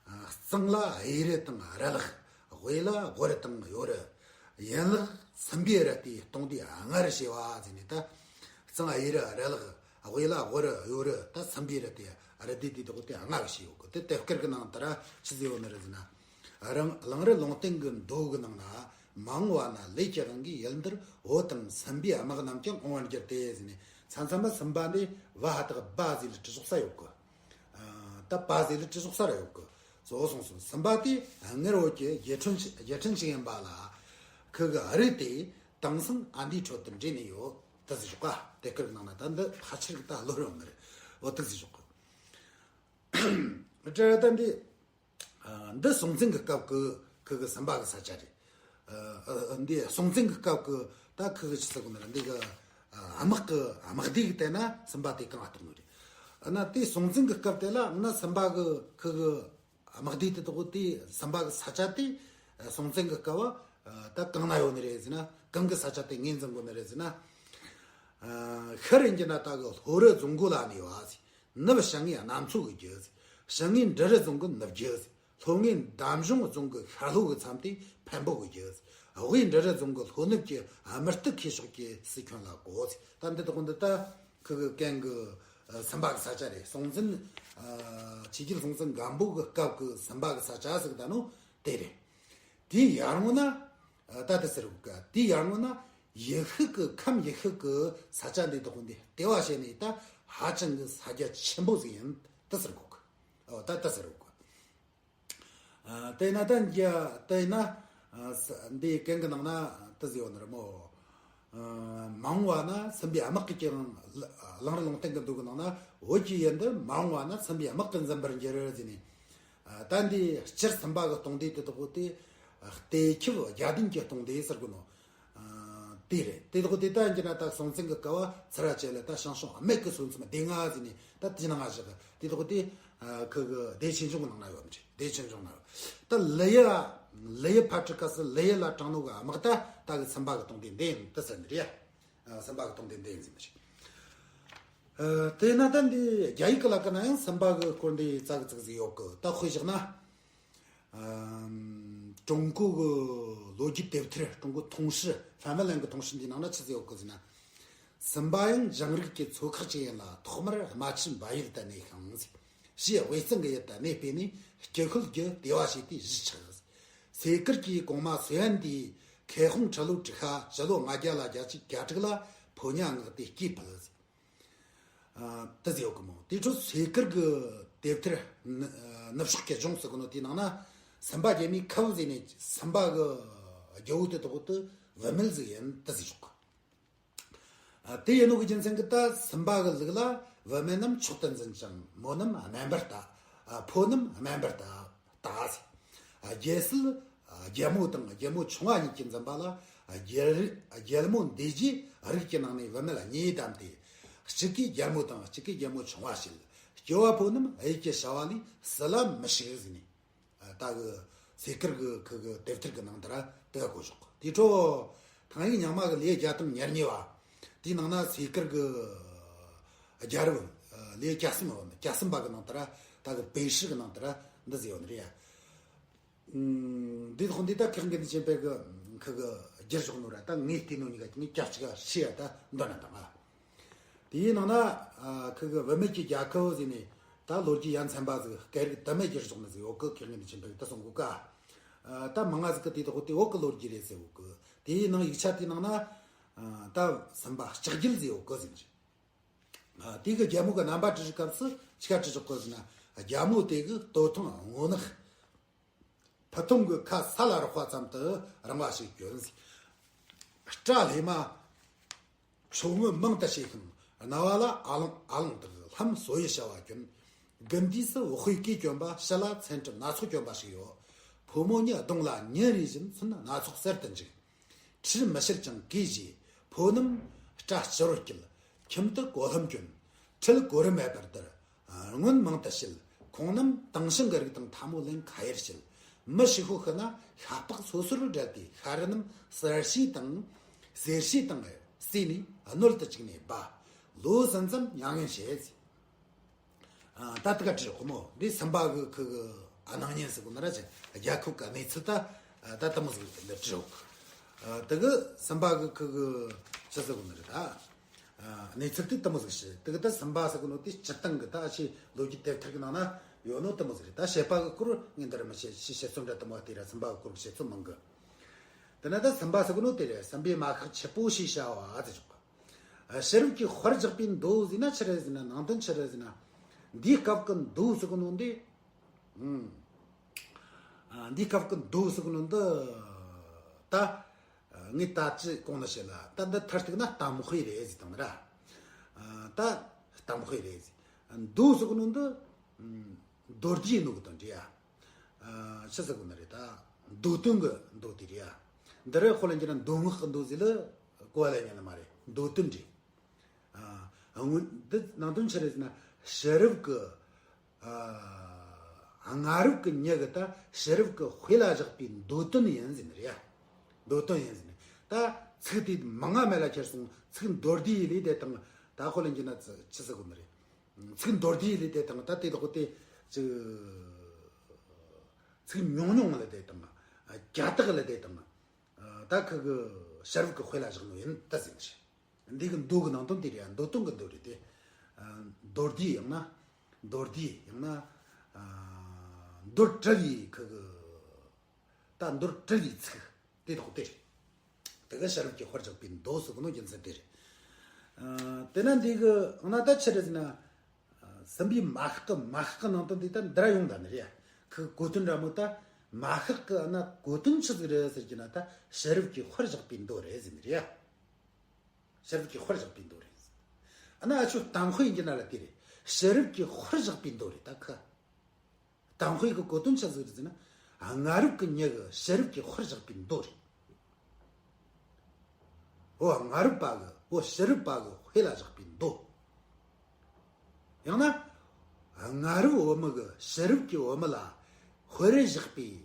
ཨ། གཙང་ལ་གཡས་རུ་དང་ར་ལག། དབུས་ལ་སྒོར་དང་ཡོ་རུ། ཡན་ལག་སེམས་པའི་རལ་གྲི་སྟོང་སྡེ་ལྔ་རུ་ཕྱེ་བ་ཟེར་ནས། ད་གཙང་གཡས་རུ་ར་ལག། དབུས་ལ་སྒོར་ཡོ་རུ། ད་སེམས་པའི་རལ་གྲི་རལ་གྲི་དེ་དག་དེ་ལྔ་རུ་ཕྱེ་ཡོད་གི། དེ་དེབ་དཀར་གི་ནང་དུ་ར་ཆི་ཟེར་ཡོད་ནི་རེད་ཟེར་ན། རང་གླང་རི་ལུང་བསྟན་གྱི་མདོ་གི་ནང་ན། མ་འོངས་པ་ན་ལས་ཀྱི་དབང་གིས་ཡུལ་འདིར་བོད་དང་སེམས་པའི་དམག་རྣམས་ཀྱང་འོང་བར་འགྱུར་ཏེ་ཟེར་ནས། མཚམས་མཚམས་མ་སེམས་པ་འདི་བ་ཧ་དག་བ་ཟེར་ལས་བྲིས་ཞོག་ས་ཡོད་གི། ཨ། ད་བ་ཟེར་ལས་བྲིས་ཞོག་ས་ར་ཡོད་གི། གཙོ་བོ་སོང་སོང་སེམས་པ་དེ་སྔར་བོད་ཀྱི་རྒྱལ་ཕྲན་ཞིག་རྒྱལ་ཕྲན་ཞིག་ཡིན་པ་ལ། ཁི་གི་རིགས་དེ་དེང་སང་ཨ་མདོའི་ཁྲོད་དུ་འདྲེས་ནས་ཡོད། དེ་ཟེར་ཞོག་ག། དེབ་དཀར་གི་ནང་ན་ད་འདི་ཕལ་ཆེར་གི་ད་ལོ་རེ་མི་རེད། འོ། དེ་ཟེར་ཞོག་གི། དྲ་ད་འདི། ཨ། འདི་སྲོང་བཙན་གྱི་སྐབས་ཀྱི་ཁི་གི་སེམས་པ་གི་ས་ཆ་རེད། ཨ། འདི་སྲོང་བཙན་གྱི་སྐབས་ཀྱི་ད་ཁི་གི་ཆི་ཟེར་གོ་ནི་རེད། འདི་གི། ཨ། དམག་གི་དམག་སྡེ་གི་སྟེང་ན་སེམས་པ་དེ་གང་ང་གཏོགས་ནི་རེད། ཨ། ན་དེ་སྲོང་བཙན་གྱི་སྐབས་དེ་ལ་ན་སེམས་པ་གི་ཁི་གི་དམག་སྡེ་དེ་དག་དེ་སེམས་པ་གི་ས་ཆ་དེ། ཨ། སྲོང་བཙན་གྱི་སྐབས་བ། ཨ། ད་གང་ན་ཡོད་ནི་རེད་ཟེར་ན། གང་གི་ས་ཆ་དེ་ངོས་འཛིན་གོ་ནི་རེད་ཟེར་ན། ཨ། ཤར་ཡིན་རྒྱུ་ན་ད་གི་ལྷོ་རི་རྫོང་སྒོ་ལ་ནི་ཡོད་ཟེར། ནུབ་བྱང་ངོས་གནམ་མཚོ་གི་རྒྱུད་ཟེར། བྱང་ངོས་འབྲི་རུ་རྫོང་གི་ནུབ་རྒྱུད་ཟེར། ལྷོ་ངོས་འདམ་གཞུང་རྫོང་གི་ཤར་ལྷོ་གི་མཚམས་དེ་འཕན་པོ་གི་རྒྱུད་ཟེར། དབུས་འབྲི་རུ་རྫོང་གི་ལྷོ་ནུབ་ཀྱི་དམུ་སྟག་ཁའི་ཕྱོགས་ཀྱི་སྲིད་ཁྱོན་ལ་གོ་ཟེར། ད་འདི་དག་འདི་ད་ ཁི་གི་གན་གི་ཨ་སུམ་པ་གི་ས་ཆ་རེད། སྲོང་བཙན་ཨ་ཆོས་རྒྱལ་སྲོང་བཙན་སྒམ་པོ་གི་སྐབས་གི་སུམ་པ་གི་ས་ཆ་ཟིག་ད་ནོ་དེ་རེད། དེའི་ཡར་ངོ་ན་ཨ་ད་དེ་ཟེར་གོ་གི། དེའི་ཡར་ངོ་ན་ཡུལ་ཤུལ་གི་ཁམས་ཡུལ་ཤུལ་གི་ས་ཆ་འདི་དག་འདི་ལྟེ་བ་བྱས་ནས་ད་ཧ་ཅང་གི་ས་རྒྱ་ཆེན་པོ་ཟིག་ཡིན་དེ་ཟེར་གོ་གི། ཨོ་ད་དེ་ཟེར་གོ་གི། ཨ་དེ་ན་ད་འདི་དེ་ན་ཨ་ས་འདི་གན་གི་ནང་ན་དེ་ཟེར་ཡོད་ནི་རེད་མོ། ཨ་མ་འོངས་པ་ན་སུམ་པའི་དམག་གི་ཀྱང་གླིང་རི་ལུང་བསྟན་གི་མདོ་གི་ནང་ན། བོད་ཀྱི་ཡུལ་འདི་མ་འོངས་པ་ན་སུམ་པའི་དམག་གིས་འཛིན་པར་འགྱུར་ཟེར་ནས། ཨ་ད་འདི་སྤྱིར་སུམ་པ་གི་སྟོང་སྡེ་དེ་དག་གོ་དེ་ཨ་གཏེ་ཁྱབ་རྒྱ་ལྡན་གྱི་སྟོང་སྡེ་ཟེར་གོ་ནོ། ཨ་དེ་རེད། དེ་དག་དེ་ད་ཡིན་གྱི་ན་ད་སྲོང་བཙན་གྱི་སྐབས་བ་ཚུར་ར་བྱས་ལ་ད་ཞང་ཞུང་རྨེག་གི་སོ་མཚམས་སྡེ་ལྔ་ཟེར་ནས་ད་དེ་ནང་བཞག་གི། དེ་དག་དེ་ཨ་ཁི་གི་སྡེ་ཆེན་ཆུང་གི་ནང་ན་ཡོད་མི་རེད། སྡེ་ཆེན་ཆུང་ན་ཡོད། ད་ལི་ཡུལ་ལི་ཡུལ་ཕར་ཁྲི་ཁ་སི་ལི་ཡུལ་ལ་དྲངས་ནོ་གི་དམག་ད་ད་གི་སུམ་པ་གི་སྟོང་སྡེ་འདི་ཡིན་དེ་ཟེར་ནི་རེད་ཡ། ཨ་སུམ་པ་གི་སྟོང་སྡེ་འདི་ཡིན་ཟེར་ནི་རེད། ཨ་དེ་ན་ད་འདི་རྒྱ་ཡིག་གི་ལ་ཀ་ན་ཡང་སུམ་པ་གི་སྐོར་འདི་ཙག་གི་ཙིག་ཟིག་ཡོད་གི། ད་དཔེ་བཞག་ན། ཨམ། ཀྲུང་གོ་གི་ལོ་རྒྱུས་དེབ་ཐེར། ཀྲུང་གོ་通史། ཧྥན་ཧྥན་ལན་གི་通史འདི་ནང་ན་ཆི་ཟིག་ཡོད་གི་ཟེར་ན། སུམ་པ་ཡང་ལྗང་རིགས་ཀྱི་ཚོ་ཁག་ཅིག་ཡིན་ལ། ཐོག་མར་རྨ་ཆུ་འབབ་ཡུལ་དུ་གནས་ཤིང་། ཞེས་དབུས་གཙང་གི་ཡུལ་དུ་གནས་སྤོས་ནས་སྐྱི་ཤོད་རྒྱུ་ལྟེ་བ་བྱས་ཏེ་གཞིས་ཆགས། སེ་ཀར་གྱི་གོང་མ་སུའེ་ཨན་དེའི་ཁེ་ཧུང་ཁྲི་ལོ་དྲུག་པ་སྤྱི་ལོ་ལྔ་བརྒྱ་ལ་བརྒྱད་ཅུ་གྱ་དྲུག་ལ་ཕོ་ཉ་མངགས་ཏེ་སྐྱེས་ཕུལ། ཨ་དེ་ཟེར་ཡོད་གི་མོ། དེ་འཕྲོ་སེ་ཀར་གི་དེབ་ཐེར་ནུ་ནུབ་ཕྱོགས་ཀྱི་ལྗོངས་ཟེར་གི་ནོ་དེའི་ནང་ན་སུམ་པ་རྒྱལ་མོའི་ཁབ་ཟེར་ནས་སུམ་པ་གི་རྒྱལ་པོ་དེ་དག་དེ་བུད་མེད་ཟིག་ཡིན་དེ་ཟེར་ཡོད་གི། ཨ་དེ་ཡིན་ནོ་གི་རྒྱུ་མཚན་གི་ད་སུམ་པ་གི་ལུགས་ལ་བུད་མེད་རྣམས་མཆོག་ཏུ་འཛིན་ཅིང་མོ་རྣམས་དམན་པར་ལྟ། ཨ་ཕོ་རྣམས་དམན་པར་ལྟ། ལྟ་ཟེར། རྒྱལ་སྲིད་རྒྱལ་མོ་དང་རྒྱལ་མོ་ཆུང་བ་གཉིས་ཀྱིས་འཛིན་པ་ལ། རྒྱལ་རིགས་རྒྱལ་མོ་འདས་རྗེས་རིགས་ཀྱི་ནང་ནས་བུད་མེད་གཉིས་བདམས་ཏེ། གཅིག་གིས་རྒྱལ་མོ་དང་གཅིག་གིས་རྒྱལ་མོ་ཆུང་བ་བྱེད། སྐྱེ་བ་ཕོ་རྣམས་གཡུལ་གྱི་བྱ་བ་ལས་སུ་ལ་མི་ཞུགས་ཟེར་ནས། ད་གི་སེ་ཀར་གི་ཁི་གི་དེབ་ཐེར་གི་ནང་དུ་ར་དེ་ག་གོ་བཞག་དེ་འཕྲོ་ཐང་ཡིག་རྙིང་མ་གི་ལེའུ་བརྒྱ་དང་ཉེར་གཉིས་པ། དེའི་ནང་ན་སེ་ཀར་གི་རྒྱལ་རབས་ལེའུ་གྱ་གསུམ་པ། གྱ་གསུམ་པ་གི་ནང་དུ་ར་ད་གི་པེ་ཧྲི་གི་ནང་དུ་ར་འདི་ཟེར་ཡོད་ནི་རེད་ཡ། ཨུམ། འདི་དག་འདི་ད་ཁག་འགན་འདི་ཆེན་པོ་གི་ཁི་གི་བསྒྱུར་བཞག་ནོ་ར། ད་ངས་བལྟས་ནོ་གཉིས་ཀ་ངས་སྐྱབས་གཅིག་ཤེས་ཡ་ད་འདོད་ན་དང་ང་། དེའི་ནང་ན་ཨ་ཁི་གི་བུད་མེད་ཀྱི་རྒྱལ་ཁབ་ཟེར་ནས་ད་ལོ་རྒྱུས་ཡ་མཚན་པ་ཟིག་སྐད་རིགས་དུ་མས་བསྒྱུར་བཞག་ནི་ཟིག་ཡོད་གི། ཁག་འགན་འདི་ཆེན་པོ་གི་ད་སོང་གོ་ཀ། ཨ་ད་མང་ང་ཟིག་གི་དེ་དག་དེ་བོད་གི་ལོ་རྒྱུས་རེད་ཟེར་གོ་གི། དེའི་ནང་ཡིག་ཆ་དེའི་ནང་ན་ཨ་ད་སུམ་པ་ལྕགས་རྒྱལ་ཟེར་ཡོད་གི་ཟེར་ནི་རེད། ཨ་དེ་གི་རྒྱལ་མོ་གི་རྣམ་པ་བྲིས་སྐབས་སུ་ཆི་ག་བྲིས་ཆོག་གི་ཟེར་ན། རྒྱལ་མོ་དེ་གི་སྟོད་ཐུང་སྔོ་ནག། ཕུ་ཐུང་གི་ཁ་ས་ལ་རེག་པ་ཙམ་དུ་རིང་བ་ཞིག་གྱོན། སྐྲ་ལྷས་མ་མཆོང་ངུ་མང་དུ་བྱས་ཤིང་རྣ་བ་ལ་ཨ་ལང་ཨ་ལང་དུ་ལྷམ་གསོ་ཡི་བྱ་བ་གྱོན། དགུན་དུས་སུ་དཔེ་སྐས་གྱོན་པ། ཕྱི་ལ་ཚན་ཁྲིམས་སྣ་ཚོགས་གྱོན་པ་ཞིག་ཡོད། ཕོ་མོ་གཉིས་གདོང་ལ་ཉིན་རེ་བཞིན་མཚོན་སྣ་ཚོགས་གསེར་དུ་འཇིག། ཁྲིར་མི་ཤེར་ཅིང་གོས་བཞེས། ཕོ་རྣམས་སྐྲ་སྤྱི་བོར་སྐྱིལ། ཁྱིམ་དུ་གོ་ལྷམ་གྱོན། ཁྲིད་གོ་རིམ་མེད་པར་བསྡུར། རྔོན་མང་དུ་བྱེད། ཁོང་རྣམས་དྭངས་ཤིང་གི་རིགས་དང་ཐལ་མོ་ལེན་ཁ་ཡར་བྱེད། མི་ཞིག་ཤོ་ཤི་ན་ཤ་པགས་སོ་སོར་བསྒྲལ་ཏེ་ཤ་རུས་རྣམས་གསལ་བྱེད་དང་གསེར་བྱེད་དང་བསྲེས་ནས་སྣོད་དུ་བཅུག་ནས་སྦ། ལོ་ཟིན་ཙམ་མྱ་ངན་བྱེད། ཨ་ད་དེ་ག་བྲིས་ཡོད་གི་མོ། འདི་སུམ་པ་གི་ཁི་གི་ཨ་སྣང་བརྙན་ཟེར་གོ་ནི་ར་ཅི། རྒྱལ་ཁབ་གི་གནས་ཚུལ་ད་ཨ་ད་དེ་མོ་ཟིག་འདི་བྲིས་ཡོད་གི། ཨ་དེ་གི་སུམ་པ་གི་ཁི་གི་ཅི་ཟེར་གོ་ནི་རེད་ད། ཨ་གནས་ཚུལ་དེ་དེ་མོ་ཟིག་བཤད། དེ་གི་ད་སུམ་པ་ཟེར་གོ་ནོ་དེ་སྤྱིར་བཏང་གི་ད་ཨ་ཕྱི་ལོ་རྒྱུས་དེབ་ཐེར་གི་ནང་ན་ཡོད་ནོ་དེ་མོ་ཟིག་རེད། ད་བཤད་པ་གི་སྐོར་ངས་འདི་ར་མི་བཤད། ཕྱི་བཤད་ཚུལ་འདྲ་དེ་མོ་དེ་ར་སུམ་པ་གི་སྐོར་གི་བཤད་ཚུལ་མང་གི། དེ་ན་ད་སུམ་པ་ཟེར་གོ་ནོ་དེ་རེད། སུམ་པའི་རྨ་ཁ་ཆེ་པོ་ཞེས་བྱ་བ་ཟེར་ཆོག་གི། ཨ་ཕྱི་རབས་ཀྱི་དཔེར་བཞག་པའི་མདོ་ཟེར་ན་ཆི་རེད་ཟེར་ན། ནང་དོན་ཆི་རེད་ཟེར་ན། འདིའི་སྐབས་ཀྱི་མདོ་ཟེར་གོ་ནོ་འདི། ཨང་། ཨ་འདིའི་སྐབས་ཀྱི་མདོ་ཟེར་གོ་ནོ་འདི། ད་ངས་ད་ཅི་གོང་ན་བཤད་ལ། ད་འདི་མཐར་གཏུགས་ན་གཏམ་དཔེ་རེད་ཟེར་དང་ར། ཨ་ད་གཏམ་དཔེ་རེད་ཟེར། མདོ་ཟེར་གོ་ནོ་འདི། ཨང་། མདོ་སྡེའི་ནང་གི་དོན་རེད་ཡ། ཨ་ཆི་ཟེར་གོ་ནི་རེད་ད། མདོ་དོན་གི་མདོ་དེ་རེད་ཡ། འདི་རེད། ཁོ་ལ་འགྱུར་ན་མདོ་སྔགས་གི་མདོ་ཟེར་ལ་གོ་བ་ལེན་ཉན་ནི་མ་རེད། མདོ་དོན་རེད། ཨ་སྔོན་འདི་ནང་དོན་ཆི་རེད་ཟེར་ན། ཕྱི་རབས་ཀྱི་ཨ་སྔ་རབས་ཀྱི་མྱི་གིས་ད་ཕྱི་རབས་ཀྱི་དཔེ་ལ་བཞག་པའི་མདོ་དོན་ཡིན་ཟེར་ནི་རེད་ཡ། མདོ་དོན་ཡིན་ཟེར་ནི། ད་ཚིག་དེ་མང་ང་མེད་ལ་ཁྱེར་སོང་། ཚིག་མདོ་སྡེ་ལས་དེ་དང་ད་ཁོ་ལ་འགྱུར་ན་ཆི་ཟེར་གོ་ནི་རེད། ཚིག་མདོ་སྡེ་ལས་དེ་དང་ད་དེ་དག་དེ་ཅིག་ཚིག་ཉུང་ཉུང་ལ་དེ་དང་། རྒྱ་དག་ལ་དེ་དང་། ད་ཁི་གི་ཕྱི་རབས་ཀྱི་དཔེ་ལ་བཞག་ནོ་ཡིན་ད་ཟེར་ནི་རེད། འདི་གི་མདོ་གི་ནང་དོན་དེ་རེད་ཡ། མདོ་སྟོང་གི་མདོ་རེད་དེ། ཨ། མདོ་སྡེ་ཡང་ན། མདོ་སྡེ་ཡང་ན། ཨ། མདོར་བྲལ་བའི་ཁུ་གི། ད་མདོར་བྲལ་བའི་ཚིག་དེ་དག་དེ་རེད། དེ་གི་ཕྱི་རབས་ཀྱི་དཔལ་བཞག་པའི་མདོ་ཟེར་གི་ནོ་རྒྱུ་མཚན་དེ་རེད། ཨ། དེ་ན་འདི་གི་ཡང་ན་ད་ཆི་རེད་ཟེར་ན། སྲིན་པོའི་མ་ཤག་གི། མ་ཤག་གི་ནང་དོན་འདི་ད་འདིར་ཡོང་ད་ནི་རེད་ཡ། ཁུ་གོ་དོན་འདྲ་མོ་ད། མ་ཤག་གི་ཨ་ན་གོ་དོན་ཆི་ཟིག་རེད་ཟེར་གྱི་ན། ད་ཕྱི་རབས་ཀྱི་དཔལ་བཞག་པའི་མདོ་རེད་ཟེར་ནི་རེད་ཡ། ཕྱི་རབས་ཀྱི་དཔལ་བཞག་པའི་མདོ་རེད། ཨ་ན་ཨ་ཆོ་དང་ཤོས་ཡིན་གྱི་ན་ལ་དེ་རེད། ཕྱི་རབས་ཀྱི་དཔལ་བཞག་པའི་མདོ་རེད། ད་ཁུ། དང་ཤོས་ཀྱི་གོ་དོན་ཆི་ཟིག་རེད་ཟེར་ན། སྔ་རབས་ཀྱི་མྱི་གི་ཕྱི་རབས་ཀྱི་དཔལ་བཞག་པའི་མདོ་རེད། འོ་སྔ་རབས་པ་གི། འོ་ཕྱི་རབས་པ་གི་དཔེ་ལ་བཞག་པའི་མདོ། ཡང་ན། སྔ་རབས་བུད་མེད་གི་ཕྱི་རབས་ཀྱི་བུད་མེད་ལ་དཔེར་བཞག་པའི།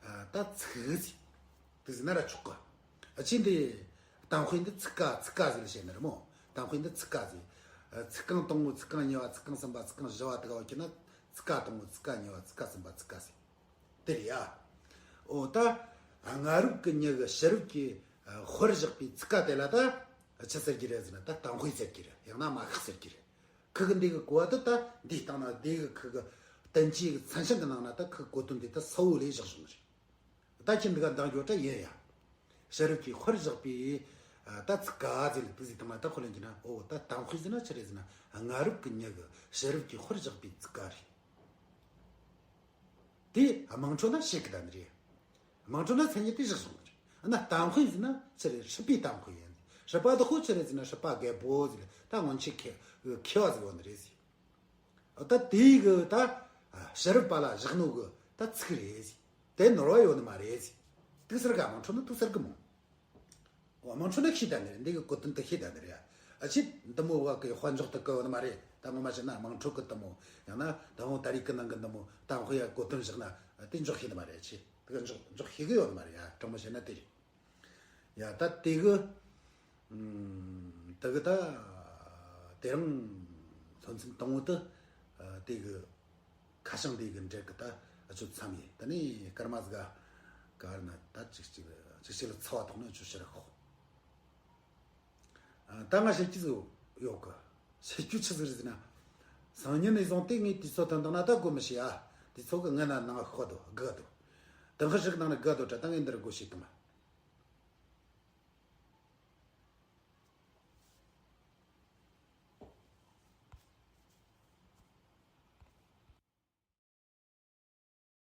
ཨ། ད་ཚིག་ཟིག་དེ་ཟེར་ན་ར་ཆོག་གི། ཨ། ཆི་འདི་དང་ཤོས་འདི་ཚིག་ཀ་ཚིག་ཀ་ཟིག་ལ་བཤད་ནི་རེད་མོ། དང་ཤོས་འདི་ཚིག་ཀ་ཟིག་ཨ། ཚིག་རྐང་དང་པོ། ཚིག་རྐང་གཉིས་པ། ཚིག་རྐང་གསུམ་པ། ཚིག་རྐང་བཞི་བ་དེ་ག་བ་ཁྱེར་ན། ཚིག་ཀ་དང་པོ། ཚིག་ཀ་གཉིས་པ། ཚིག་ཀ་གསུམ་པ། ཚིག་ཀ་ཟིག་དེ་རེད་ཡ། འོ་ད་སྔ་རབས་ཀྱི་མྱི་གི་ཕྱི་རབས་ཀྱི་དཔེར་བཞག་པའི་ཚིག་ཀ་དེ་ལ་ད་ཆི་ཟེར་གྱི་རེད་ཟེར་ན། ད་དང་ཤོས་ཟེར་གྱི་རེད། ཡང་ན་མ་ཤག་ཟེར་གྱི་རེད། ཁུ་གི་འདི་གི་གོ་བ་དེ་ད་འདིའི་སྟེང་ན། འདི་གི་ཁུ་གི་བསྟན་བཅོས་ཀྱི་མཚན་བྱང་གི་ནང་ན་ད་ཁུ་གོ་དོན་དེ་ད་གསལ་བོ་ལས་བཞག་བཞག་ནི་རེད། ད་ཁྱེད་འདི་ག་འདང་རྒྱོ་ད་ཡིན་ཡ། ཕྱི་རབས་ཀྱི་དཔེར་བཞག་པའི། ཨ། ད་ཚིག་ཀ་ཟིག་ལ་དེ་ཟིག་དང་ན་ད་ཁོ་ལེན་གྱི་ན། འོ་ད་དང་ཤོས་ཟེར་ན་ཆི་རེད་ཟེར་ན། སྔ་རབས་ཀྱི་མྱི་གི་ཕྱི་རབས་ཀྱི་དཔེར་བཞག་པའི་ཚིག་ཀ་རེད། དེ་དམངས་ཁྲོད་ན་བཤད་གི་ད་ནི་རེད། དམངས་ཁྲོད་ན་མཚན་ཉིད་དེ་བཞག་སོང་ནི་རེད། ཨ་ན་དང་ཤོས་ཟེར་ན་ཆི་རེད། སྲིད་པའི་དང་ཤོས་ཡིན། སྲིད་པ་དེ་ཁོ་ཆི་རེད་ཟེར་ན། སྲིད་པ་རྒད་པོ་ཟིག་ལ་ད་སྔོན་ཆད་མཁས་མཁས་པ་ཟིག་ཡོད་ནི་རེད་ཟེར། ད་དེའི་གི་ད་ཕྱི་རབས་པ་ལ་བཞག་ནོ་གི་ད་ཚིག་རེད་ཟེར། དེ་ནོར་བ་ཡོད་ནི་མ་རེད་ཟེར། དེ་ཟེར་ག་དམངས་ཁྲོད་ན་དེ་ཟེར་གི་མོ། འོ་དམངས་ཁྲོད་ན་ཤེས་ད་ནི་རེད། འདི་གི་གོ་དོན་དེ་ཤེས་ད་ནི་རེད། ཨ་ཆི་འདི་མོ་བ་གི་དཔལ་འབྱོར་དེ་གི་ཡོད་ནི་མ་རེད། ད་ངོ་མ་བཤད་ན་དམངས་ཁྲོད་གི་འདི་མོ། ཡང་ན་ད་འོ་ད་རེས་གི་ནང་གི་འདི་མོ་ད་དཔེ་ཡ་གོ་དོན་བཞག་ན་དེ་འཇོག་ཤེས་ནི་མ་རེད། ཨ་ཆི་དེ་གི་འཇོག་འཇོག་ཤེས་གི་ཡོད་ནི་མ་རེད་ཡ། དྲང་མོ་བཤད་ན་དེ་རེད། ཡ་ད་དེ་གི། ཨུམ། དེ་གི་ད་དེ་རིང་མཚོན་ཚུལ་དང་པོ་དེ། ཨ། དེ་གི་ཁ་བྱང་དེ་གི་འགྲེལ་གི་ད་ཨ་ཆོ་མཚམས་ཡིན། དེ་ནས་སྐར་མ་ཟིག་ག་ག་ར་ན་ད་ཅིག་ཅིག་ཅིག་ཅིག་ལ་ཚ་བ་ཐོག་ནས་ཆོ་ཕྱིར་ཤོག་ཨ། ད་ང་བཤད་རྒྱུ་ཟིག་ཡོད་གི། བཤད་རྒྱུ་ཆི་ཟིག་རེད་ཟེར་ན། སང་ཉིན་ནས་བཟུང་སྟེ་ངས་དུས་ཚོད་དང་བཏང་ན་ད་དགོས་མི་ཤེས་ཨ། དུས་ཚོད་གི་ངན་ན་ནང་ཤོག་དོ་དགའ་དོ། དེང་ཧི་ཞིག་ནང་ནས་དགའ་དོ་དྲ་ད་ངས་འདིར་དགོས་ཤེས་དང་།